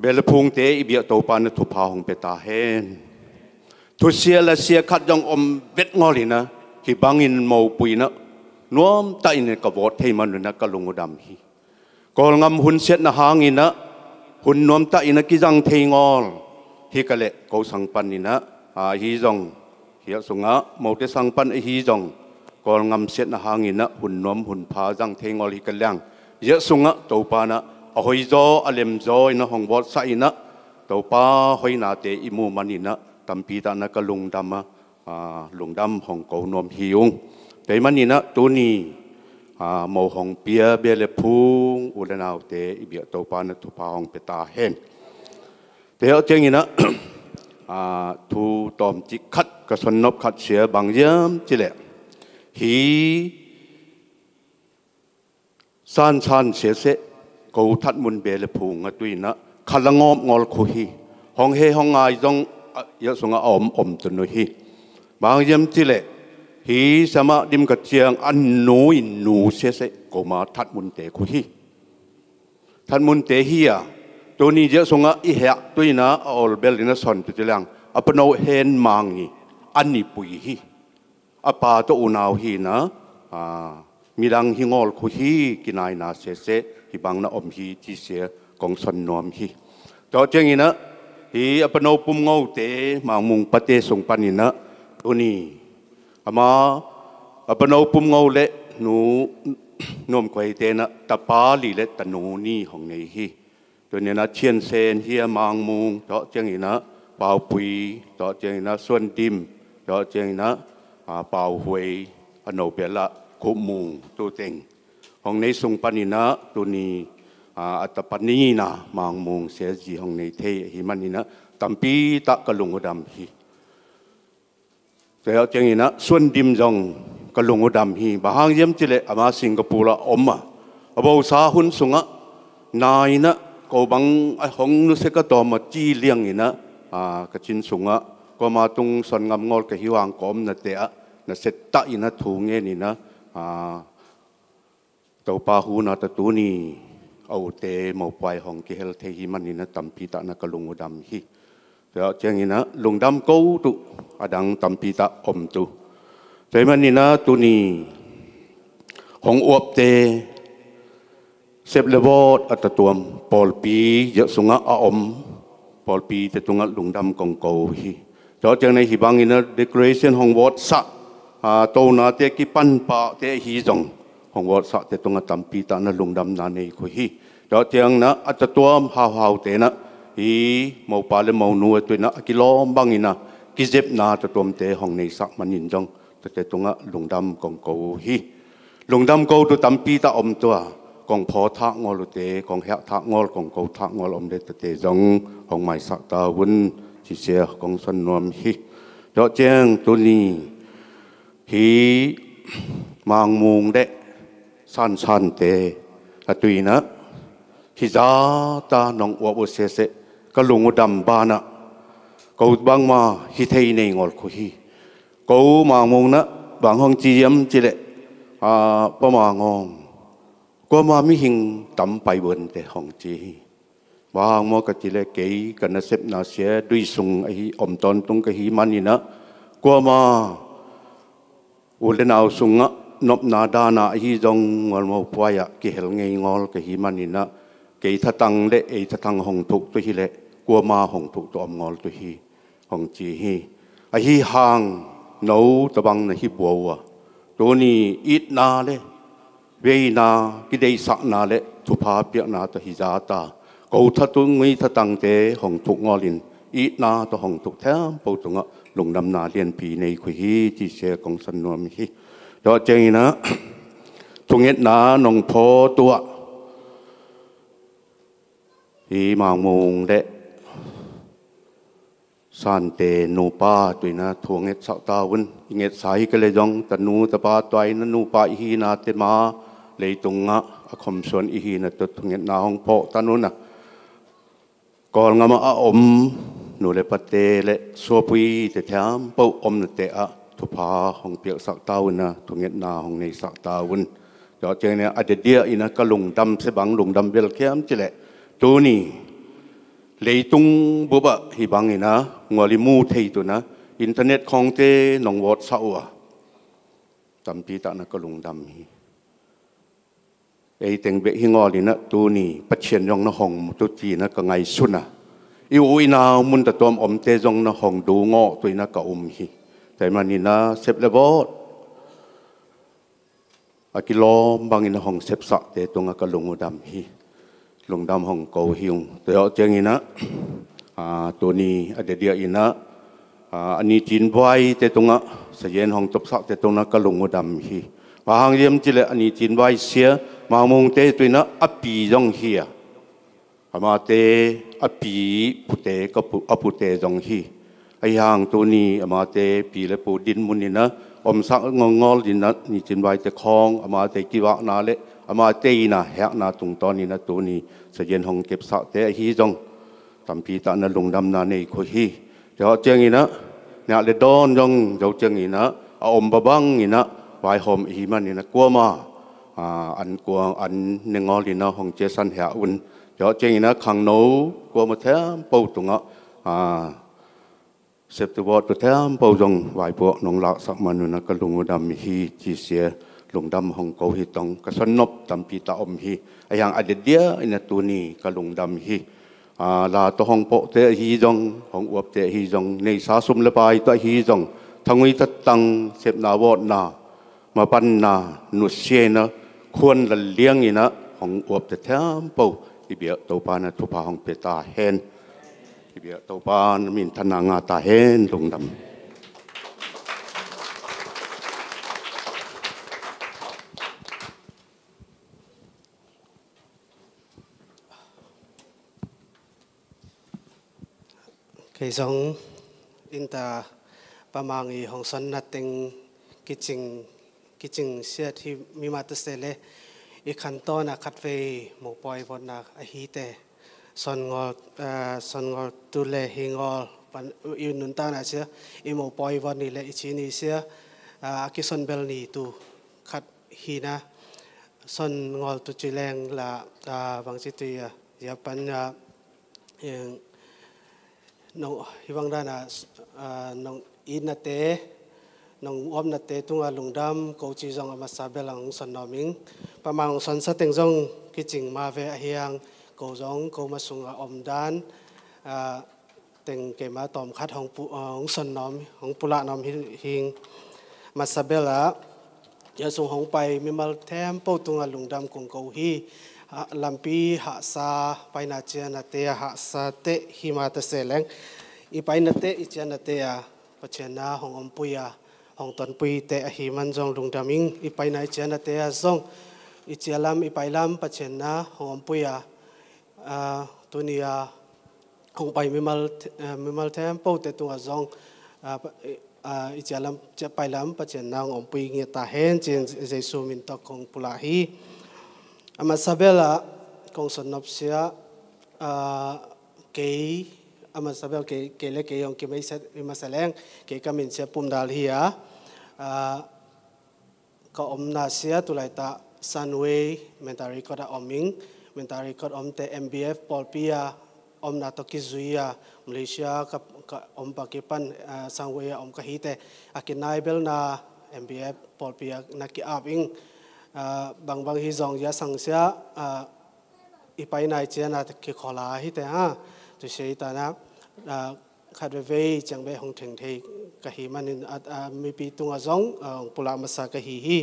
Bia le phungte i biak Topa na thupha hong pia ta hen. Thusia la sia khat zong om vet ngol inah hi bangin mopui inah nuam tak inah ka vawt thei man unah ka lung uh dam hi. Kawlngam hun siatna hang inah hun nuam tak inah kizang thei ngol hi ka leh ko sang pan inah ahi zong hiah sungah mote sang pan ahi zong Kawlngam siatna hangin ah hun nuam hun pha zang thei ngawl hi ka liang. Ziah sungah Topa in ah a hoizaw a lemzaw in ah hong vawtsah in ah Topa hoihnate i muh manin ah tampi tak in ah ka lungdam a, aa, lungdam hong ko nuam hi ung. Tua ahih manin ah tuni, aa, mo hong pia bia le phung u le naute i biak Topa in ah thupha hong pia ta hen. Tua ciangin ah, aa, thu tawmcik khat ka sonnop khat sia, bang hiam cih leh hi sansan siaseh ko That Mun bia le phung a tui in ah kha la ngawp ngawl khu hi. Hong he hong ngai zong, ah, ziah sungah a om om tun uh hi. Bang hiam cih leh hi siamah dim ka ciang a nu in nu siaseh ko ma That Munte khu hi. That Munte hi a, tuni ziah sungah i heh tui in ah a ol bel in ah son tu ci liang a pano hen mang hi, a nipui hi. A pa tawh unau hi in ah, aa, midang hi ngawl khu hi, kinaina siaseh hi bang in ah om hi ci sia kong son nuam hi. Tua ciangin ah hi a pano Pum Ngote, Mang Mung pate sung panin ah tuni ama a pano Pum Ngo le nu Nuam Kuaite in ah tapa li le tanu nih hong nei hi. Tuni in ah Thian Sen hi a, Mang Mung, tua ciangin ah Pau Pui, tua ciangin ah Suan Dim, tua ciangin ah, aa, Pau Huai, a no bel ah Khup Mung, tu teng hong nei sung panin ah tuni, aa, a tapa ni in ah Mang Mung siazi hong nei thei ahih manin ah tampi tak ka lung uh dam hi. Tua ciangin ah Suan Dim zong ka lung uh dam hi. Bang hang hiam cih leh ama Singapore ah om a, a bosa hun sungah na in ah ko bang a hong nusia ka tawm a ci liang in ah, aa, ka cin sungah kuama tung son ngam ngawl ka hi uh hang ka omnate ah nasia tak in ah thu ngen in ah, aa, Topa huhna tawh tuni a ute mopuai hong kihel thei hi manin ah tampi tak in ah ka lung uh dam hi. Tua ciangin ah lungdam ko tu, a dang tampi tak om tu. Tua ahih manin ah tuni hong uapte, sep le vawt a tatuam pawlpi ziah sungah a om pawlpite tungah lungdam kong ko hi. Tua ciangin ah hi bangin ah decoration hong vawtsah, aa, tonate kipan pahte ahi zong hong vawtsahte tungah tampi tak in ah lungdamna nei khu hi. Tua ciangin ah a tatuam hauhaute in ah hi mopa le monu a tui in ah a kilawm bangin ah kizepna tatuamte hong neisak manin zong tuate tungah lungdam kong ko uh hi. Lungdam ko tu tampi tak om tu a, kong phaw thak ngawl uhte, kong heh thak ngawl, kong ko thak ngawl om le tuate zong hong maisak ta un ci sia kong son nuam hi. Tua ciang tuni hi Mang Mung le San Sante a tui in ah hi zah ta nong uap uh sese ka lung uh dam banah ko bangmah hi thei nei ngawl khu hi. Ko Mang Mung in ah bang hong ci hiam cih leh, aa, Pa Mang Mung, kuama mihing tam pai buante hong ci hi. Bang hang maw ka cih leh kei ka nasepna sia dui sung ahi om tawntung ka hi manin ah kuama u le nau sungah nopna dahna ahi zong ngawl mopuai ah kihel ngei ngawl ka hi manin ah kei thatang le ei thatang hong thuk tu hi leh kuama hong thuk tu om ngawl tu hi, hong ci hi. Ahi hang no tabang na hi bua uh a, tuni itna le veina, kideisakna le thupha piakna tawh hi zah ta ko thatung ui thatangte hong thuk ngawlin itna tawh hong thuk thempo tungah lungdamna lianpi nei khu hi ci sia kong son nuam hi. Tua ciangin ah thungetna nong phaw tu ah hi Mang Mung le Sante nupa tui in ah thu ngetsak ta un. I ngetsa hi kei leh zong tanu tapa tua in ah nupa i hinate ma leitungah a khomsuan i hina tawh thungetna hong phawk ta un a, Kawlngam ah a om nu le pate le suapuite thempo omnate ah thupha hong piaksak ta un a, thungetna hong neisak ta un. Tua ciangin ah a diakdiak in ah ka lungdam sia bang lungdam bel hiam cih leh tuni leitung bup ah hi bangin ah ngawl i mu thei tu in ah internet khawngte nong vawtsak uh a, tampi tak in ah ka lungdam hi. Ei teng bek hi ngawlin ah tuni Pathian zong na hong mu tu ci in ah ka ngaihsun a, i u i nau mun tatuam omte zong na hong dungawh tu in ah ka um hi. Tua ahih manin ah sep le vawt A kilawm bangin a hong sepsahte tungah ka lung uh dam hi. Lungdam hong ko hi ung. Tua ciangin ah, a, tuni a diakdiakin ah, a, a nicin vaite tungah sayen hong topsahte tungah ka lung uh dam hi. Bang hang hiam cih leh a nicin vai sia Mang Mungte tu in ah a pi zong hi a, amate a pi pute, ka pu, a pute zong hi. Ahi hang tuni amate pi le pu dinmun in ah omsak ngolngol in ah nicin vaite khawng, amate kivakna le amate in ah hekna tungtawn in ah tuni sayen hong kepsahte ahi zong tampi tak in ah lungdamna nei khol hi. Tua ciangin ah niah le dawn zong zo ciangin ah a om babang in ah vaihawm ahih manin ah kuamah, a, an kuang an ne ngol in ah hong ciahsan hia un. Tua ciangin ah khangno kuamah thempo tungah, a, septu vawt tu thempo zong vaipuak nong laksak man un ah ka lung uh dam hi ci sia lungdam hong ko hi tong. Ka sonnop tampi tak om hi. Ahi hang a diakdiakin ah tuni ka lungdam hi. A, la tawh hong pawhte ahi zong, hong uapte ahi zong, neihsa sum le pai tawh ahi zong, thangui thatang, sepna vawtna, mapanna, nusia in ah, khuan lal liang in ah hong uapte thempo i biak Topa in ah thupha hong pia ta hen. I biak Topa in ah minthanna ngah ta hen. Lungdam. Kei zong innta Pa Mang i hong sonna teng kicing, kicing siat hi mah ta se leh i khantawn ah khatvei mopawi votna ahi teh sonngawl, a, sonngawl tu le hi ngawl pan i nuntakna sia i mopawi vot ni le i ci ni sia, a, a kisonbel ni tu khat hi in ah sonngawl tu ci leng lah, a, bangci tu i a, zia pan, a, eng, nong, hih bang dan a, a, nong itnate, nong uapnate tungah lungdam ko ci zong a masa bel ah hong sonnawm ing. Pa Mang hong sonna teng zong kicing mah ve ahi hang ko zong ko ma sungah omdan, a, teng keima tawmkhat hong pu, a, hong sonnawm, hong pulaknawm hi, hi ing. Masa bel ah, zia sung hong pai mimal thempo tungah lungdam kong ko hi. A, lampi hahsa, paina cianate ah hahsa teh hi mah ta se leng, i paina teh, i cianate ah Pathian na hong ompui a, hong tonpui teh ahih man zong lungdam ing. I paina i cianate ah zong, i cialam, i pailam Pathian na hong ompui a, a, tuni a hong pai mimal, a, mimal thempote tungah zong, a, pa, a, i cialam, cia pailam Pathian na hong ompui ngiat ta hen ci-in Jesu min tawh kong pulak hi. A masa bel ah kong sonnop sia, a, kei, a masa bel kei, kei le kei hong kimaiset i masa leng, kei ka min sia Pum Dal hi a, a, ka omna sia tulaitak Sunway Mentari Court ah om ing. Mentari Court omte M B F pawlpi a omna tawh kizui a Malaysia ka, ka om pak kipan, a, Sunway ah om ka hi teh a kinai bel na M B F pawlpi ah na ki-ap ing. A, bangbang hi zong zia sang sia, a, i paina i ciana kikhol a hi teh ha. Tu sia i ta na, a, khat veivei ciang bek hong theng thei ka hih manin, a, a, mipi tungah zong, a, hong pulak masa ka hi hi.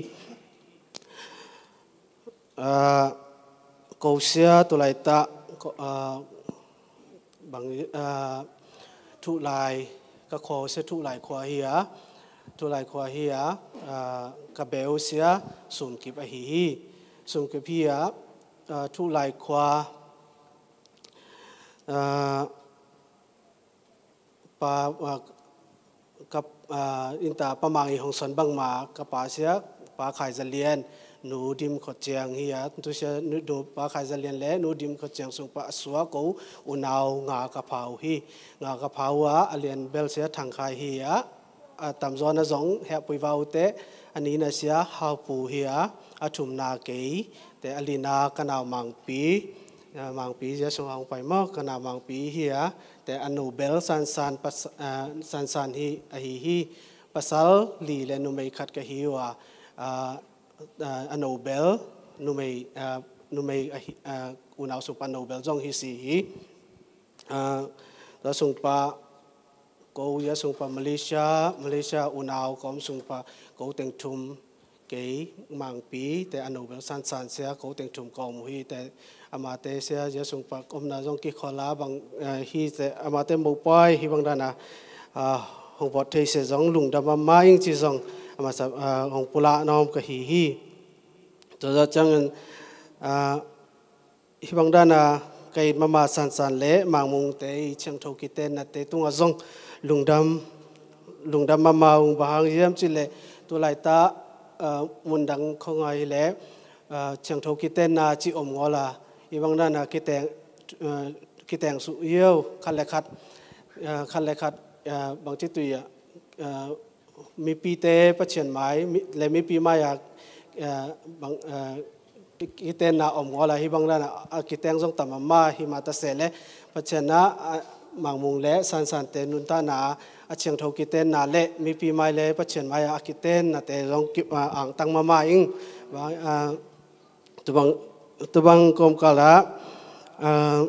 A, ko sia tulaitak, ko, a, bang, a, Thuhlai, ka kho sia Thuhlai khua hi a, Thuhlai khua hi a, a, ka beu sia Sumkip ahi hi. Sumkip hi a, a, Thuhlai khua, a, Pa, a, ka, a, innta Pa Mang i hong son bangma ka pa sia Pa Khai Za Lian, Nu Dim Khot Ciang hi a, tu sia nu, nu Pa Khai Za Lian le Nu Dim Khot Ciang sung pan a suak ko unau nga ka pha uh hi. Nga ka pha uh a, a lian bel sia Thang Khai hi a, a tamzaw na zong Hehpui Vau teh, a nihna sia Hau Pu hi a, a thumna kei, teh a lina ka nau Mangpi, a, Mangpi zia sung hong pai maw, ka nau Mangpi hi a, teh a nu bel Sansan pas-, a, Sansan hi, ahi hi. Pasal li le numei khat ka hi uh a, a, a, a nu bel numei, a, numei ahi, a, unau sung pan nu bel zong hi si hi. A, tua sung pan ko zia sung pan Malaysia, Malaysia unau ka om sung pan ko teng thum kei Mangpi te a no bel Sansan sia ko teng thum ka om uh hi te, amate sia zia sung pak omna zong kikhol a bang, eh, hi te amate mopai hi bang dana, ah, hong vot thei se zong lungdam mahmah ing ci zong a masa, ah, hong pulak nuam ka hi hi. Tua zah ciangin, ah, hih bang dana ka it mahmah Sansan le Mangmungte i Thiangtho kitennate tungah zong lungdam, lungdam mahmah ung. Bang hang hiam cih leh tu laitak, ah, mundang khong ah hi leh, ah, Thiangtho kitenna cih om ngawl a, hih bang dana kiteng, ah, kiteng suk hi ung. Khat le khat, ah, khat le khat, ah, bangci tui ah, ah, mipite Pathian mai, mi, le mipi mai-ah, eh, bang, eh, kitenna om ngawl a, hih bang dana a kiteng zong tam mahmah hi mah ta se le, Pathian na, ah, Mangmung le Sansante nuntakna a Thiangtho kitenna le mipi mai le Pathian mai-ah a kitennate zong ki, ah, angtang mahmah ing. Bang, ah, tubang, tubang kawmkal ah, ah,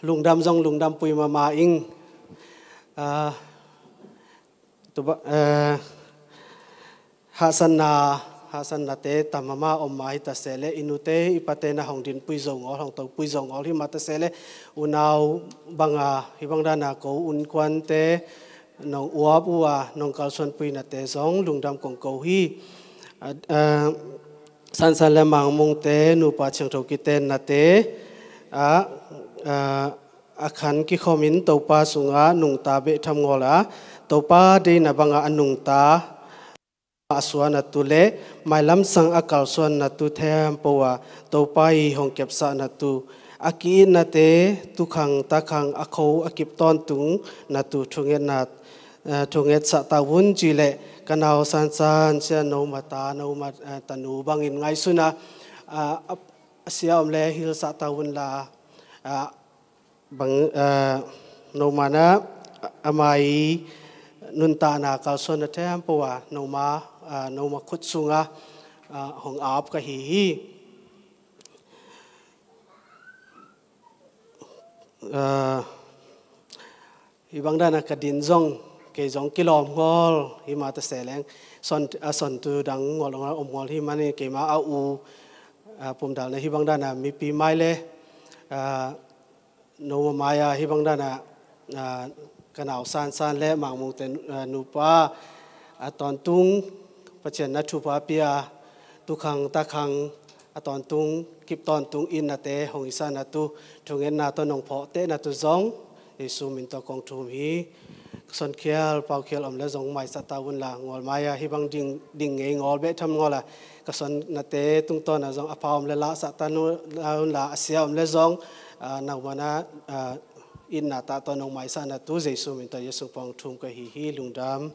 lungdam zong lungdampui mahmah ing. Ah, tuba, eh, hahsanna, hahsannate tam mahmah om mah hi ta se le, i nute i pate na hong dinpui zo ngawl, hong topui zo ngawl hi mah ta se le, unau banga hih bang dana ko unkuante nong uap uh a nong kalsuanpuinate zong lungdam kong ko hi. Ah, ah, Sansan le Mangmungte nupa Thiangtho kitennate ah, ah, a khan kikhomin Topa sungah nungta beh tham ngawl a, Topa deina bangah a nungta a suan a tu le mailam sang a kalsuan na tu thempo a, Topa i hong kepsah na tu, a ki-itnate tukhang takhang a kho a kip tawntung na tu thungetna, eh, thungetsah ta un ci le, ka nau Sansan sia no mata, no mat, eh, tanu bangin ngaihsun a, ah, a, a sia om le hilsah ta un la, ah, bang, ah, no mana, ah, ama i nuntakna kalsuanna thempo a, no ma, ah, no ma khut sunga, ah, hong ap ka hi hi. Ah, hih bang dana ka din zong, kei zong kilawm ngawl hi mah ta se leng, son, a son tu dang ngawl, ngawl om ngawl hi manin keima a u, a pumdalna hih bang dana mipi mai le, a, no ma mai-a hih bang dana, a, ka nau Sansan le Mangmungte, a, nupa a tawntung Pathian na thupha pia tukhang takhang a tawntung, kip tawntung itnate hong hisahna tu, thungetna tawh nong phawktehna tu zong Jesu min tawh kong thum hi. Ka sonkhial paukhial om le zong maisah ta un la, ngawl mai-a hih bang ding, ding ngei ngawl beh tham ngawl a, ka sonnate tungtawn a zong a pha om le lahsah ta un la, a sia om le zong, ah, nau mana, ah, itna tah tawh nong maisahna tu Jesu min tawh Jesu pawng thum ka hi hi. Lungdam.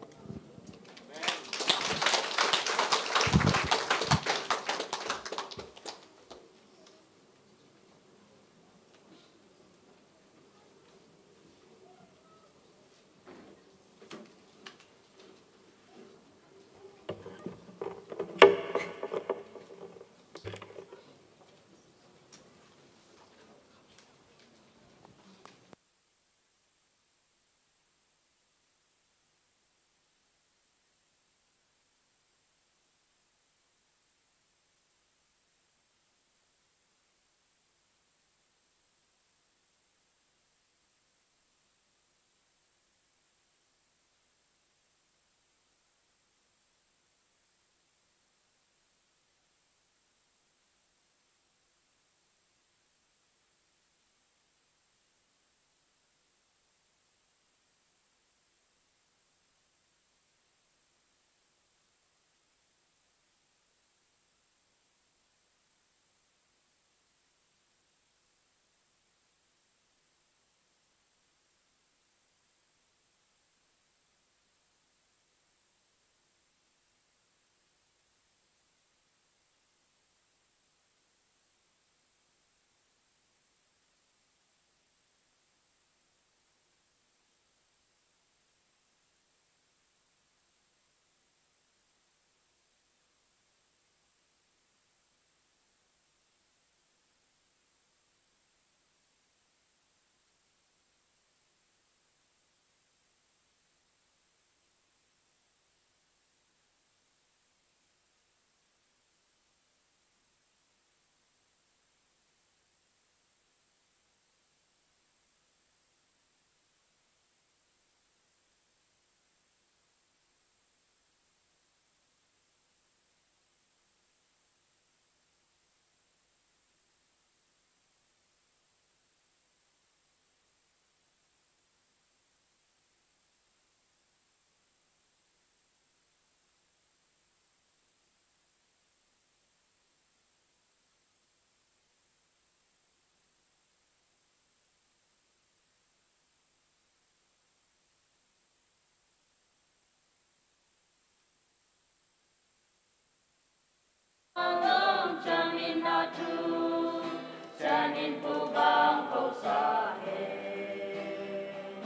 Cianin phu bang khosa hen.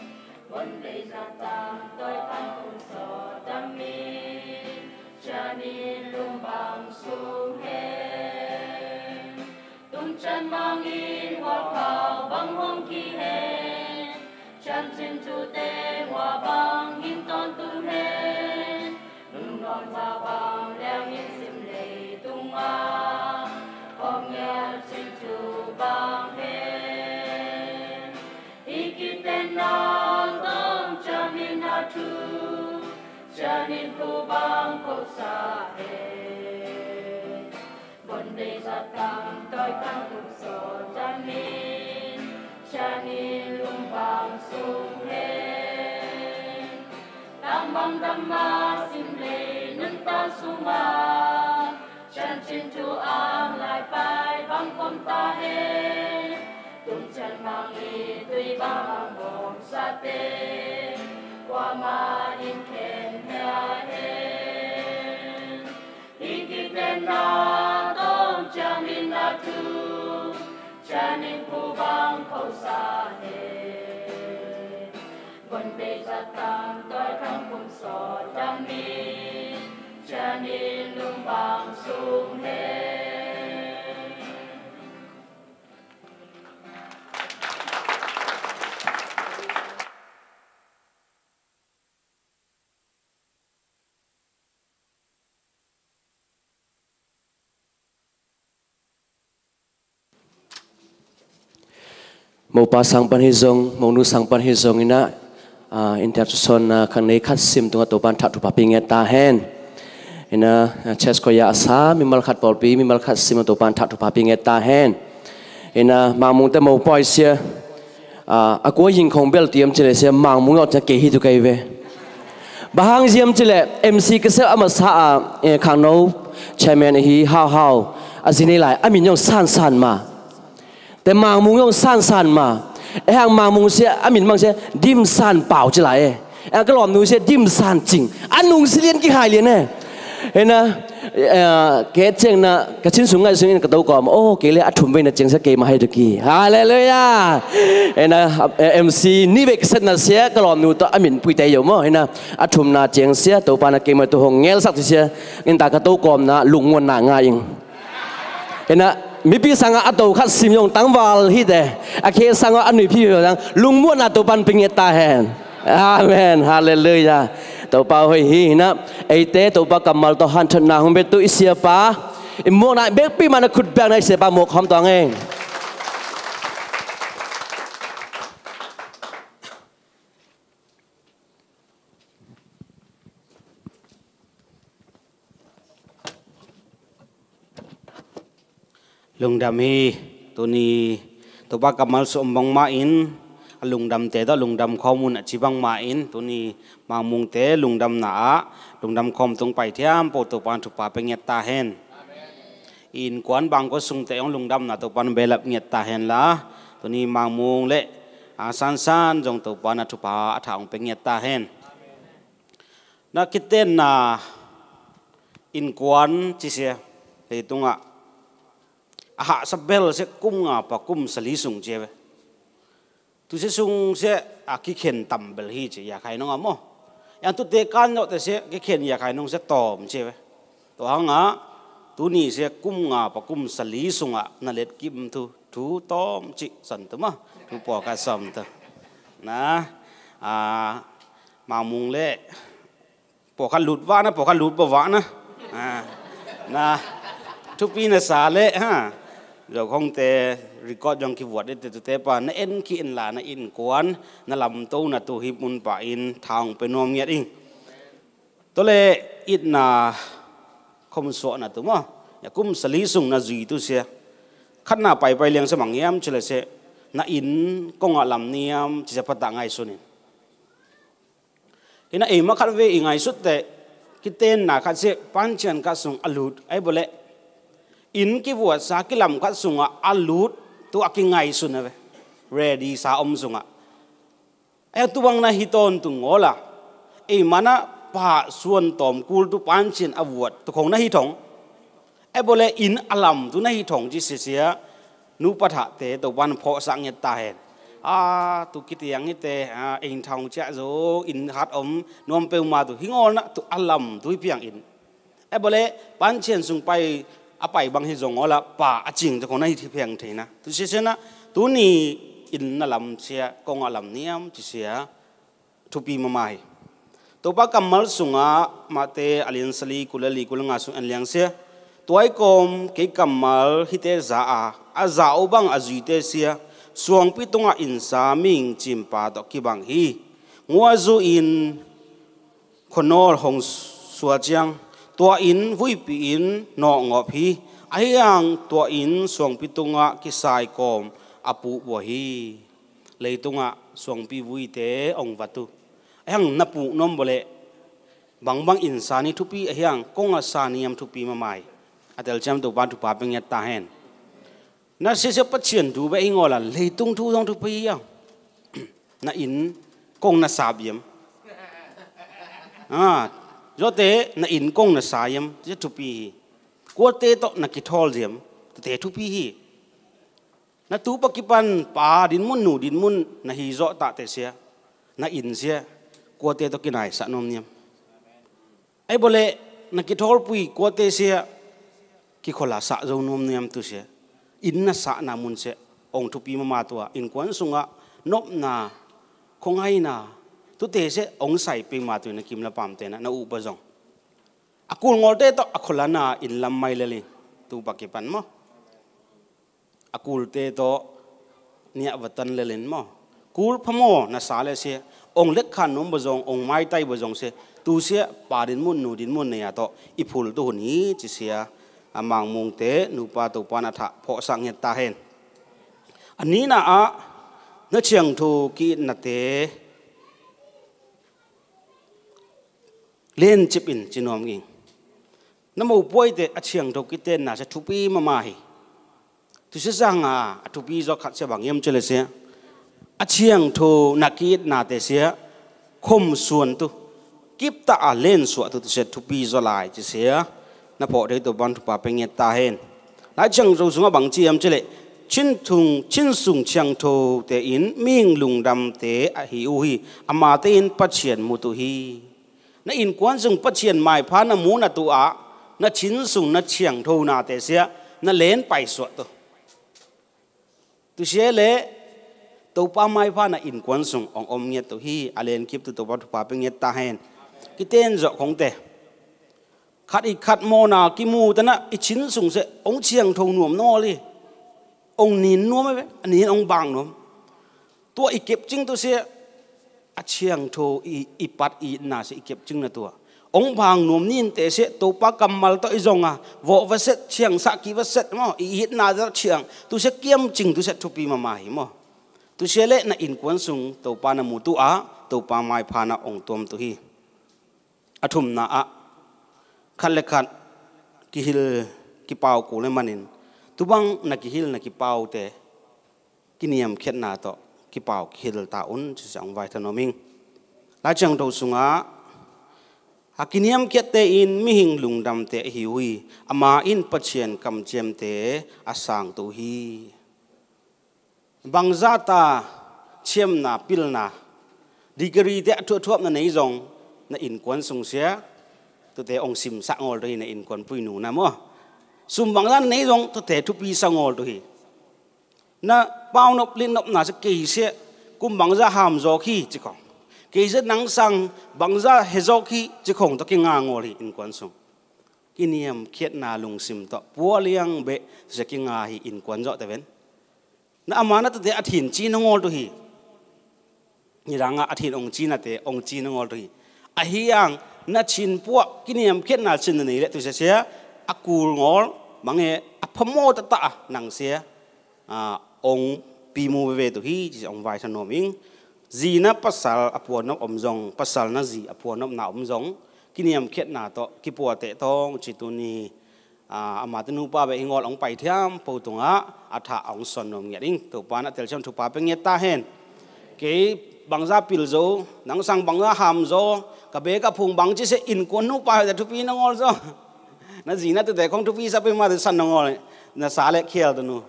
Bon bei zat tang toi tang kum sawt dam in. Cianin lum bang sung hen. Tung cian mangin hua phau bang hong ki hen. Ciancin thute hua bang hing tawntung hen. Lungdon hua bang liangin sim lei tungah hong ngial cin thu bang hen. Hih kitenna tawh ciamin a thu, cianin phu bang khosa hen. Bon bei zat tang toi tang kum sawt dam in. Cianin lum bang sung hen. Tang bang dam a sim lei nuntak sungah. Ciancin thu ang lai pai bang kom ta hen. Tung cian mang i tui bang ang bawm sate. Kuamah in khen hia hen. Hih kitenna tawh ciamin a thu, cianin phu bang khosa hen. Bon bei zat tang toi tang kum sawt dam in. Cianin lum bang sung hen. Mopa sang pan hi zong, monu sang pan hi zong in ah, ah, intercession, ah, khang nei khat sim tungah Topa'n thah thupha pia nget ta hen. In ah, ah, church choir a sa mimal khat pawlpi, mimal khat sim a Topa'n thah thupha pia nget ta hen. In ah, Mangmung te mopawi sia, ah, a kua hing khong bel tiam cile sia, Mangmung awt sia kei hi tu kei ve. Bang hang ziam cile, M C ka sel a masa a, eh, khangno chairman ahi Hau Hau, a zi nei lai, a min yong San San ma. Te Mangmung yong San San ma. E hang Mangmung sia, a min mang sia, Dim San Pau ci lai e. E ka lawmnu sia, Dim San Cing. A nung si lian ki hai lian e. Hena, eh, ke ceng na, ka cin sung ngai sung in ka to kawm. Oh, ke le a thum vei na ceng sia ke ma hai tu ki. Hallelujah. Hena, eh, M C ni vei ka set na sia, ka lawmnu to a min pui te yo mo. Hena, a thum na ceng sia, Topa na ke ma tu hong ngel sak ti sia. In ta ka to kawm na, lungmuan na ngai ing. Ina, mipi sangah a to khat sim yong tangval hi te. A khe sangah a nuipi hi tang lungmuanna Topa'n pia nget ta hen. Amen. Hallelujah. Topa hoih hi. Ina, eite Topa kammal tawh hanthawnna hong bia tu i siapa, i muakna bekpi mah na khut biakna i siapa muak khawm tuang e. Lungdam hi. Tuni Topa kammal sawm bangmah in, a lungdamte tawh lungdam khawm un a ci bangmah in, tuni Mangmungte lungdamna ah lungdam khawm tung pai thiam po Topa'n thupha pia nget ta hen. I innkuan bangkua sungte hong lungdamna Topa'n behlap nget ta hen la, tuni Mangmung le a San San zong Topa'n a thupha a tha hong pia nget ta hen. Na kitenna innkuan ci sia, leitungah a hahsa bel sia kum nga pa kum sali sung cia ve. Tu sia sung sia a kikhen tam bel hi ci, ya khai nong a maw. Yang tute kan zawh te sia kikhen ya khai nong sia tawm cia ve. Tua hangah tuni sia kum nga pa kum sali sungah na let kim thu, thu tawm ci san tu maw. Thu pawlkhat sawm tu. Na, a, Mangmung le pawlkhat lut vah na, pawlkhat lut pawh vah na. A, na, thupi na sa le, ha. Zokhongte record zong kivuat dite tute pa, na en ki in la na innkuan, na lamto na tu hip mun pa in tha hong pia nuam ngiat ing. Tua le itna khom suahna tu maw. Ya kum sali sung na zui tu sia. Khatna paipai liang sia mang hiam ci le sia. Na inn kongah lam niam ci sia phatah ngaihsun in. Ina eima khat ve i ngaihsut teh, kitenna khat sia, pancian khat sung a lut, ai bole. Inn kivuatsa kilam khat sungah a lut, tu a kingaihsun a ve. Ready sa om sungah. Ai tu bang na hi tawntung ngawla. Eima na pah suan tawm kul tu pancian a vuat, tu khong na hi thong. Ai bole inn a lam tu na hi thong ci sia sia. Nupa thahte Topa'n phawhsak ngiat ta hen. A, tu kitiang hite, a, eng thawng ciah zo, inn khat om nuam peuhmah tu hi ngawlna tu a lam tu hi piang in. E bole, pancian sung pai, a pai bang hi zong awla pa a cing te khong na hi piang theina. Tu sia sia na, tuni inn na lam sia, kong a lam niam ci sia. Thupi mahmah hi. Topa kammal sungah Mate a lian sali kul le li kul le nga sung en liang sia. Tua i kawm kei kammal hite za a, a za uh bang a zuite sia. Suangpi tungah insa mihing cimpa tawh kibang hi. Nguazu in khuanawl hong sua ciang, tua in vuipi in nawhngawp hi. Ahi hang tua in suangpi tungah kisai kawm a puhbuah hi. Leitungah suangpi vuite hong vat uh. Ahi hang na puh nuam bole, bangbang insa ni thupi ahi hang kong a sa niam thupi mahmah hi. A telciam Topa thupha pia ngiat ta hen. Na sia sia Pasian thu bek hi ngawla leitung thu zong thupi hi a. Na inn kong na sa biam. A, zawte na inn kong na sa hiam, sia thupi hi. Kuate tawh na kithawl ziam, tute thupi hi. Na tu pa kipan pa dinmun nu dinmun na hi zawh tahte sia, na inn sia, kuate tawh kinaisak nuam niam. Ahi bole, na kithawlpui kuate sia, kikholhsak zo nuam niam tu sia. Inn na sakna mun sia, hong thupi mahmah tua, innkuan sungah nopna, khuangaina, tute sia hong sai peuhmah tu na kim le pamte na, na uh pa zong. A kul ngawlte tawh a kholhna inn lam mai lel in, tu pa kipan maw. A kulte tawh niah va tan lel in maw. Kul phamaw na sa le sia, hong lekkhan nuam ba zong, hong maitai ba zong sia, tu sia pa dinmun nu dinmun nei a tawh i phul tu hun hi ci sia. A Mang Mungte nupa Topa'n a thah phawhsak ngiat ta hen. A nihna ah na ciangtho ki-itnate lencip in ci nuam ing. Na mopuaite a ciangtho kitenna sia thupi mahmah hi. Tu sia zanga a thupi zaw khat sia bang hiam ci le sia, a ciangtho na ki-itnate sia khomsuan tu, kiptah a lensuah tu, tu sia thupi zaw lai ci sia. Na phawh thei Topa'n thupha pia ngiat ta hen. Lai Ciangtho sungah bang ci hiam ci le, cin thung, cin sung ciangthote in mihing lungdamte ahi uh hi. Amate in Pasian mu tu hi. Na innkuan sung Pasian maipha na mu na tu ah, na cin sung na ciangtho nate sia, na len paisuah tu. Tu sia le, Topa maipha na innkuan sung hong om ngiat tu hi. A lenkip tu Topa thupha pia ngiat ta hen. Kiten zawh khongte, khat i khat mawhna kimu tana i cin sung sia hong ciangtho nuam nangawl hi. Hong nin nuam e ve, a nin hong bang nuam. Tua i kepcing tu sia, a ciangtho i, i pat i itna sia i kepcingna tua. Hong bang nuam ninte sia, Topa kammal tawh i zong a, vawh va set, ciangsak ki va set maw, i itna tawh ciang, tu sia kiamcing, tu sia thupi mahmah hi maw. Tu sia le na innkuan sung Topa na mu tu ah, Topa maipha na hong tuam tu hi. A thumna ah, khat le khat kihil kipau kul le manin, tu bang na kihil na kipaute kiniamkhiatna tawh kipau kihil ta un ci sia, hong vai thanuam ing. Lai Ciangtho sungah, a kiniamkhiatte in mihing lungdamte ahi uh hi. Ama in Pasian kamciamte a sang tu hi. Bangzah ta ciamna, pilna, degree te a thuapthuap na nei zong, na innkuan sung sia, tute hong simsak ngawl tu hi, na innkuanpui nu na maw. Sum bangzah na nei zong, tute thupi sa ngawl tu hi. Na paunop linnopna sia kei sia, kum bangzah ham zawk hi ci khong. Kei sia nang sang bangzah he zawk hi ci khong tawh kinga ngawl hi innkuan sung. Kiniamkhiatna lungsim tawh, pualiang beh sia kinga hi innkuan zawh te ven. Na ama na tute a thin ci nangawl tu hi. Nidangah a thin hong cinate hong ci nangawl tu hi. Ahi hang na cin puah kiniamkhiatna cin na nei le tu sia sia, a kul ngawl, mange a phamaw taktak a nang sia, a, hong pimu veve tu hi ci sia, hong vai thanuam ing. Zi na pasal a puanop om zong, pasal na zi a puanopna om zong, kiniamkhiatna tawh kipuateh tawng ci tuni. A, amate nupa beh hi ngawl, hong pai thiam po tungah a thah hong suan nuam ngiat ing. Topa'n a telciam thupha pia ngiat ta hen. Kei bangzah pil zo, nang sang bangzah ham zaw, ka bek a phung bang ci sia innkuan nupa hi ta thupi nangawl zaw. Na zi na tute khong thupi sa peuhmah tu san nangawl, na sa le khial tu nu.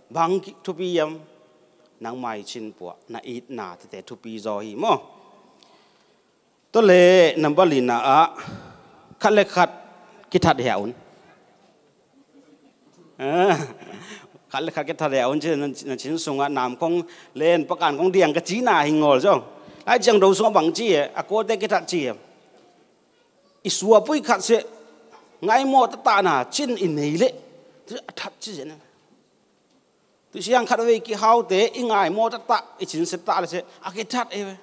Bang thupi hiam? Nangmah i cinpuah, na itna tete thupi zaw hi maw. Tua leh number lina ah khat le khat kithat hia un. Ah, khat le khat kithat hia un ci, na cin sungah nam kong len pakan kong diang ka cina hi ngawl zaw. Lai Ciangdo sungah bang ci e, a kuate kithat ci e. I suapui khat seh ngaimawh tahtahna cin i nei leh a that ci zen. Tusiang khat vei kihaute i ngaimawh tahtah i cinset tah le seh a kithat e ve.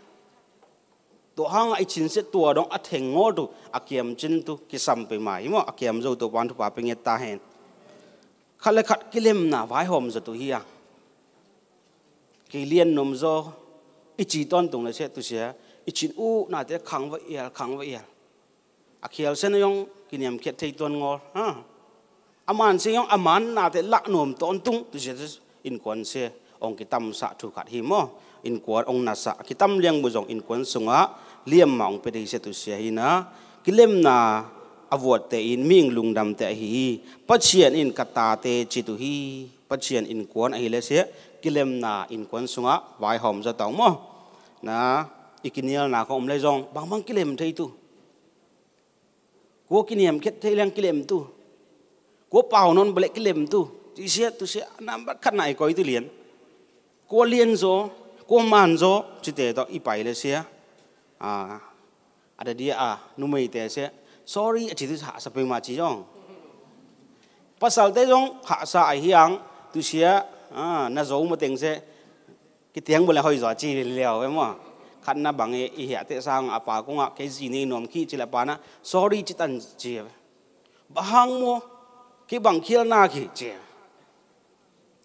Tua hangah i cinset tua dong a theng ngawl tu, a kiamcin tu kisam pei mai hi maw, a kiam zo Topan thupha pe nget ta hen. Khat le khat kilemna vaihawm zo tu hi a. Kei lian nuam zaw i ci tawntung le seh tusia i cin uh nate khang va ial, khang va ial. A khial sen zong kiniamkhiat thei tuan ngawl. Ha. A man sen zong a man nate lah nuam tawntung tusia innkuan se ong kitamsah thu khat hi maw. Innkuan ong nasah a kitam liang bu zong innkuan sungah liamma ong pia thei sia tusia hi na. Kilemna a vuatte in mihing lungdamte ahi hi. Pathian in ka tate ci tu hi. Pathian innkuan ahi le sia kilemna innkuan sungah vaihawm zaw tawng maw. Na i kinialna khong om le zong bangbang kilem thei tu. Kua kiniamkhiat thei leng kilem tu. Kua pau nawn baleh kilem tu. Tusia, tusia, nambat khatna i koi tu lian. Kua lian zaw, kua man zaw, cite tawh i pai le sia. A, a dadia a, numeite sia. Sorry, a ci tu hahsa pei mah ci zong. Pasalte zong hahsa a hiang, tusia, a, na zo mateng sia. Kitiang bule hoi zaw ci liau e maw. Khatna bang e i hiahte sang a pa kungah kei zi nei nuam khi ci le a pa na sorry ci tan ci e. Bahang maw kei bang khialna khi ci e.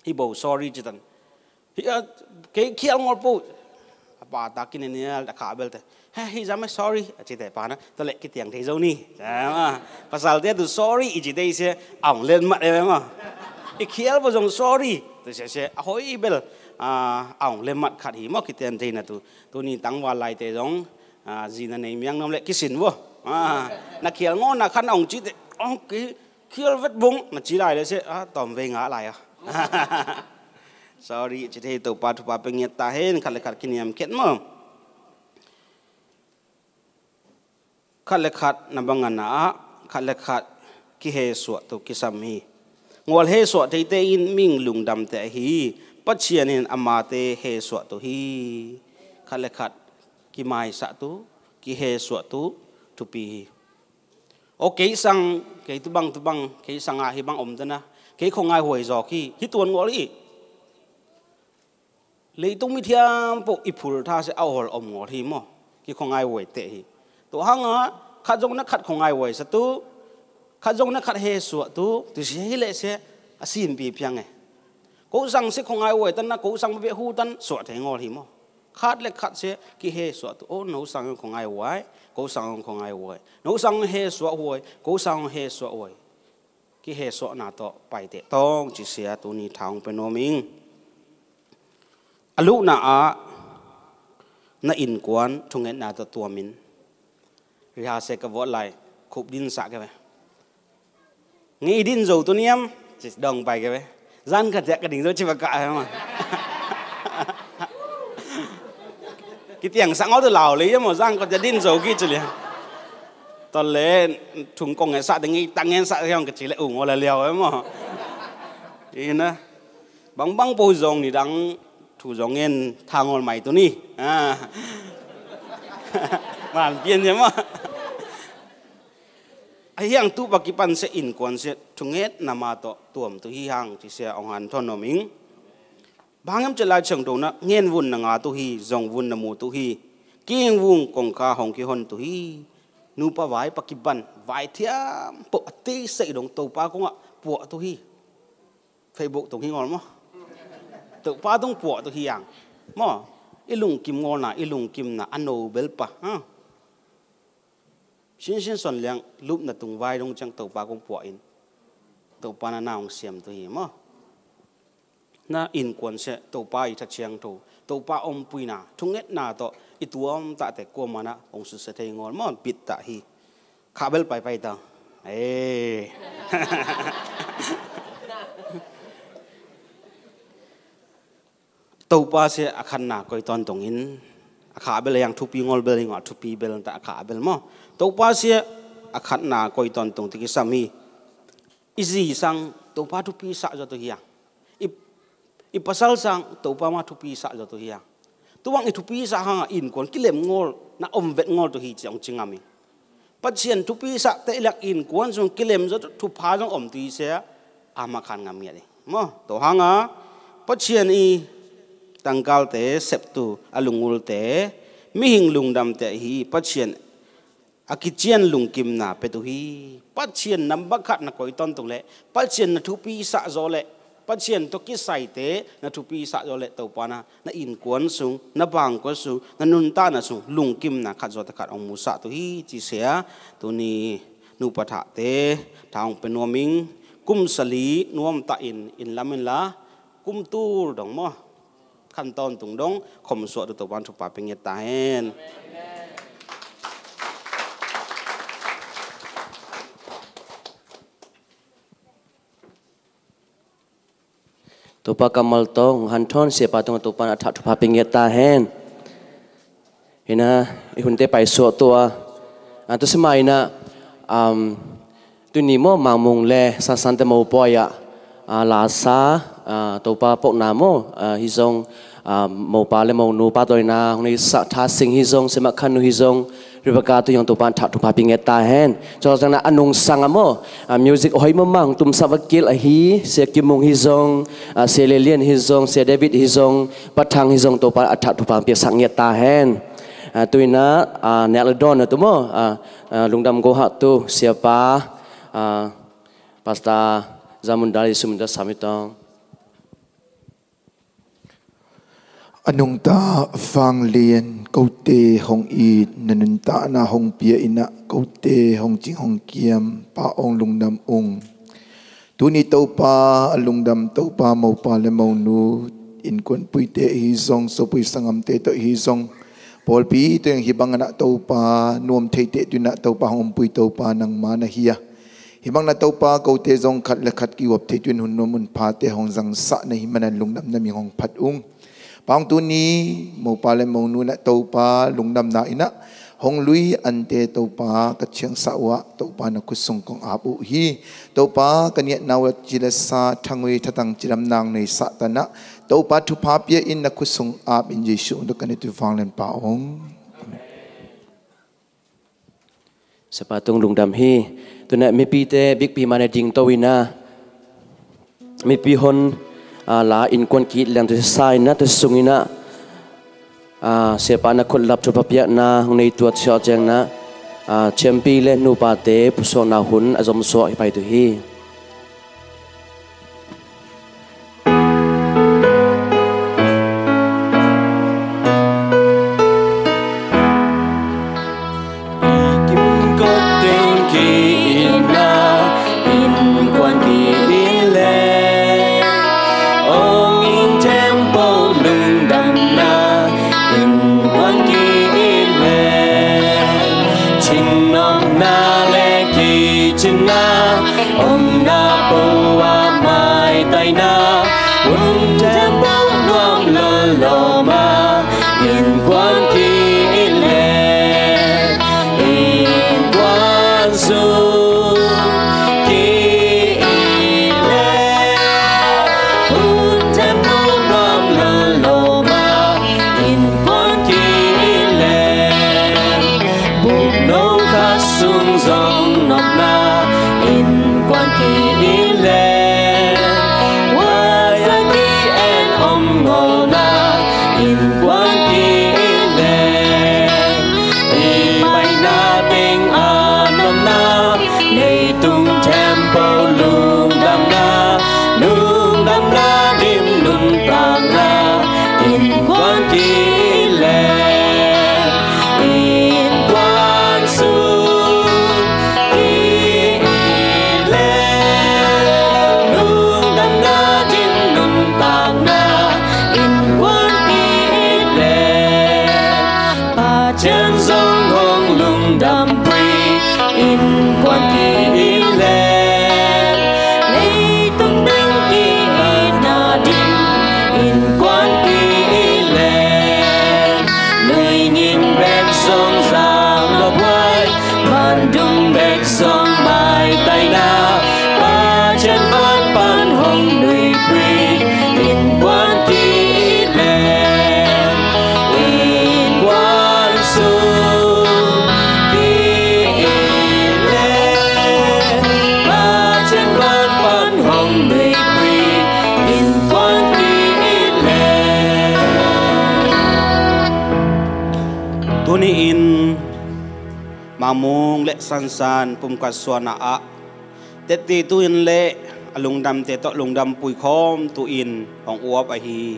Hi bo sorry ci tan. Hi a kei khial ngol po. A pa ta kinenial ta kha belte. He hi zame sorry a cite pa na. Tole kitiang thei zo ni. Pasalte tu sorry i ci thei sia a ong len mat e maw. I khial bo zong sorry. Tusia sia a hoi bel a ong le mat khat hi maw kitian theina tu. Tuni tangval laite zong a, zina nei miang nuam le kisin vo. A, na khial ngawna khan ong cite ong ki khial vet bung na ci lai le se a tawm vei ngah lai a. Sorry, ci thei Topa thupha pe ngiat ta hen khat le khat kiniam khiat maw. Khat le khat na bang a na ah khat le khat kihesuah tu kisam hi. Ngual hesuah theite in ming lungdamte ahi hi. Pathian in amate hesuah tu hi. Khat le khat kimaisah tu kihesuah tu thupi hi. O kei sang kei tu bang tu bang kei sang a hi bang om tena kei kho ngai huai zawk hi hi tuan ngual hi. Leitung mithiam poh i phul tha se a hol om ngawl hi maw. Ki khuangai huai teh hi. Tua hanga khat zong na khat khuangai huai sa tu khat zong na khat he suah tu tu sia hi leh se a sinpi piang e. Ko sang se khuangai huai tan na ko sang bia hu tan suah thei ngawl hi maw. Khat le khat se ki he suah tu o no sang khuangai huai ko sang khuangai huai no sang he suah huai ko sang he suah huai. Kihesuahna tawh paite tawng cisia tuni thaung pe nuam ing. A luhna ah na innkuan thungetna tawh tuamin rihase ka vuat lai khup dinsah keve. Ngei din zo tu niam ci dong pai keve. Zan ka tiak ka ding zo ci va ka ai ma. Kitiang sang aw tu lau le ia maw zang ko ja din zo ki ci lia. Tole thung kong e sa de ngei tang ngen sa hiang ka ci le ung aw la liau e maw. Ina bang bang po zong ni dang thu zong ngen thangol mai tu ni. Man pian ia maw. A hiang tu pa kipan se innkuan se thunget nama tawh tuam tu hi hang ci sia ong han thon om ing. Bang hiam cih Lai Siangtho na ngen vun na nga tu hi zong vun na mu tu hi. King vung kongkha hong kihon tu hi. Nupa vai pa kiban vai thiam poh a tei sei dong Topa kongah puah tu hi. Facebook tung hi ngol maw. Topa tung puah tu hi ang maw. I lungkim ngolna i lungkimna a no bel pa ha. Sinsin son liang lupna tung vai dong ciang Topa kong puah in Topa na na hong siam tu hi maw. Na innkuan se Topa i tha ciang tho Topa ompuina thungetna tawh i tuam tahte kuamana hong susia thei ngol maw bit tah hi. Kha bel paipai ta. Ee. Topa sia a khatna koi tawntung in, a kha bel a hiang thupi ngol bel hi ngol, a thupi bel ta a kha bel maw. Topa sia a khatna koi tawntung ti kisam hi. I zi sang Topa thupi sah zaw tu hi a. I, i pasal sang Topa mah thupi sah zaw tu hi a. Tubang i thupi sah hangah innkuan kilem ngol, na om vet ngol tu hi ci hong ci ngam hi. Pathian thupi sah teh lak innkuan sung kilem zaw tu thupha zong om tu hi sia, a mah khan ngam ngiat hi. Maw, tua hangah Pathian i tangkalte septu a lungulte, mihing lungdamte hi Pathian a kician lungkimna pia tu hi. Pathian nambat khat na koi tawntung leh, Pathian na thupi sah zaw leh, Pathian tawh kisaite na thupi sah zaw leh, Topa na, na innkuan sung, na bangkua sung, na nuntakna sung lungkimna khat zawh takhat hong musah tu hi ci sia. Tuni nupa thahte tha hong pia nuam ing. Kum sali nuam tah in, in lam inla, kum tul dong maw, khan tawntung dong khom suah tu Topa in thupha pia ngiat ta hen. Topa kammal tawh hong hanthawn siapa tungah Topa in a thah thupha pia ngiat ta hen. Hi na, i hunte paisuah tua. A, tu sima hi na, um, tuni maw Mangmung le Sansante mopawi ah, a, lasa, a, Topa pokna maw, a, hi zong, a, mopa le monu pahtawina hong neisah Thasing hi zong, Simakhannu hi zong, Rebecca tu hi zong Topa in thah thupha pia ngiat ta hen. Cawlcangna a nungsang a maw, a, music hoi mahmah hong tumsak va kil ahi, Sia Kimung hi zong, a, Sia Lelian hi zong, Sia David hi zong, Pathang hi zong Topa a thah thupha piaksak ngiat ta hen. A, tuina, a, nek le dawn na tu maw, a, a, lungdam go hah tu siapa, a, Pastor Zamundal Yesu min tawh sam hi tawng. A nungta Vanglian, kote hong it, na nuntakna hong pia inah, kote hong cing hong kiam, Pa aw hong lungdam ung. Tuni Topa a lungdam Topa, mopa le monu, innkuanpuite hi zong, sopui sangamte tawh hi zong, pawlpi tawh hi bang anah Topa, nuam theite tu inah Topa hong ompui Topa nangma na hi a. Hi bang na Topa kote zong khat le khat kiuap thei tu in hun nuam hun phate hong zangsah na hi manin lungdam na min hong phat ung. Pa aw hong tuni, mopa le monu inah Topa lungdamna inah hong lui ante Topa ka ciangsa uh ah Topa na khut sung kong ap uh hi. Topa ka niatna uh ah ci le sa thangui thatang cidamna hong neisah ta inah Topa thupha pia in na khut sung ap in Jesuh hong dok ka nitu Vanglian Pa aw hong. Siapa tung lungdam hi. Tuna mipite bikpi mah na dingto inah mipi hon, a, la innkuan ki-it liang tu sa inah tu sung inah, a, siapa na khut lap thupha piakna hong nei tuat siawh ciang inah, a, ciampi le nupate pusuakna hun a zomsuak hi pai tu hi. Innkuan ki-it le, ong inn temple lungdamna, innkuan ki-it le, cinnopna le kicina, omna pua maitaina, un temple nuam lolo ma, innkuan ki-it le, innkuan sung ki-it le, un temple nuam lolo ma, innkuan ki-it le, buk no khat sung zong nopna, innkuan ki-it le, wazaki en Ni-in Mangmung le Sansan pumkhat suahna ah tette tu-in le a lungdamte tawh lungdam puikhawm tu-in hong uap ahi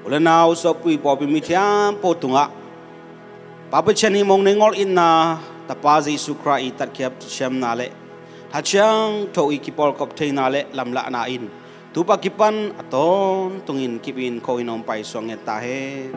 u le nau suahpui pawlpi mithiam pawl tungah Pa Pasian i mong nei ngol itna, Tapa Jesu Khrih i tatkhiat siamna le Tha Ciangtho i kipawlkop theihna le lamlahna in tupa kipan a tawntungin kip in kho in hong paisuak nget ta hen.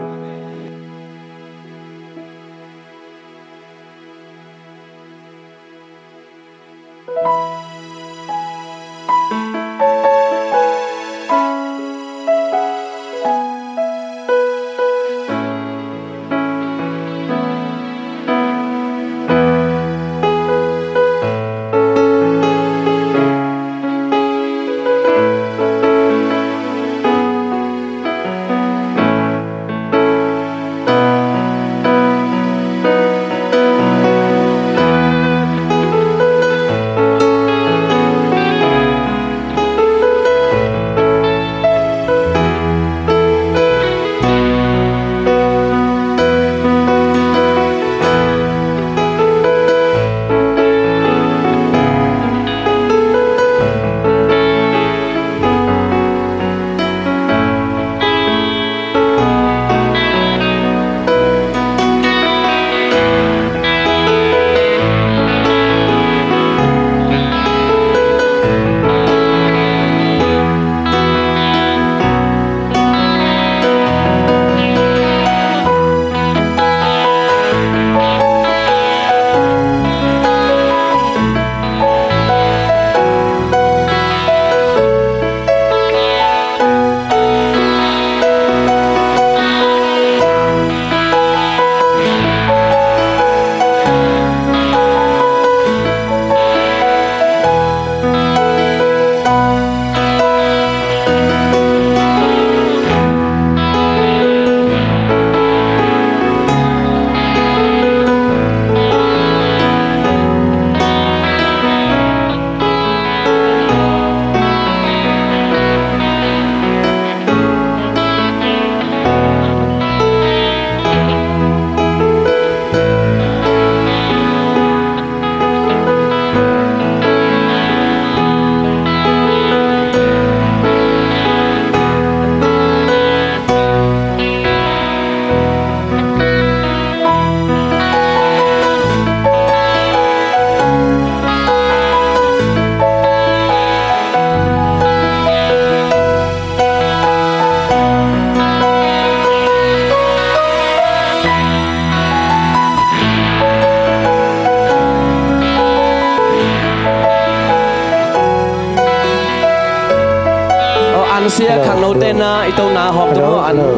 Aw, an sia. Hello, khangno hello. Tena i tona hawm tu. Hello, maw an? Hello.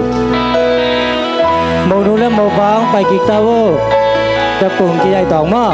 Monu le mopa hong pai kik ta vo. Ka pung ki ai tawng maw?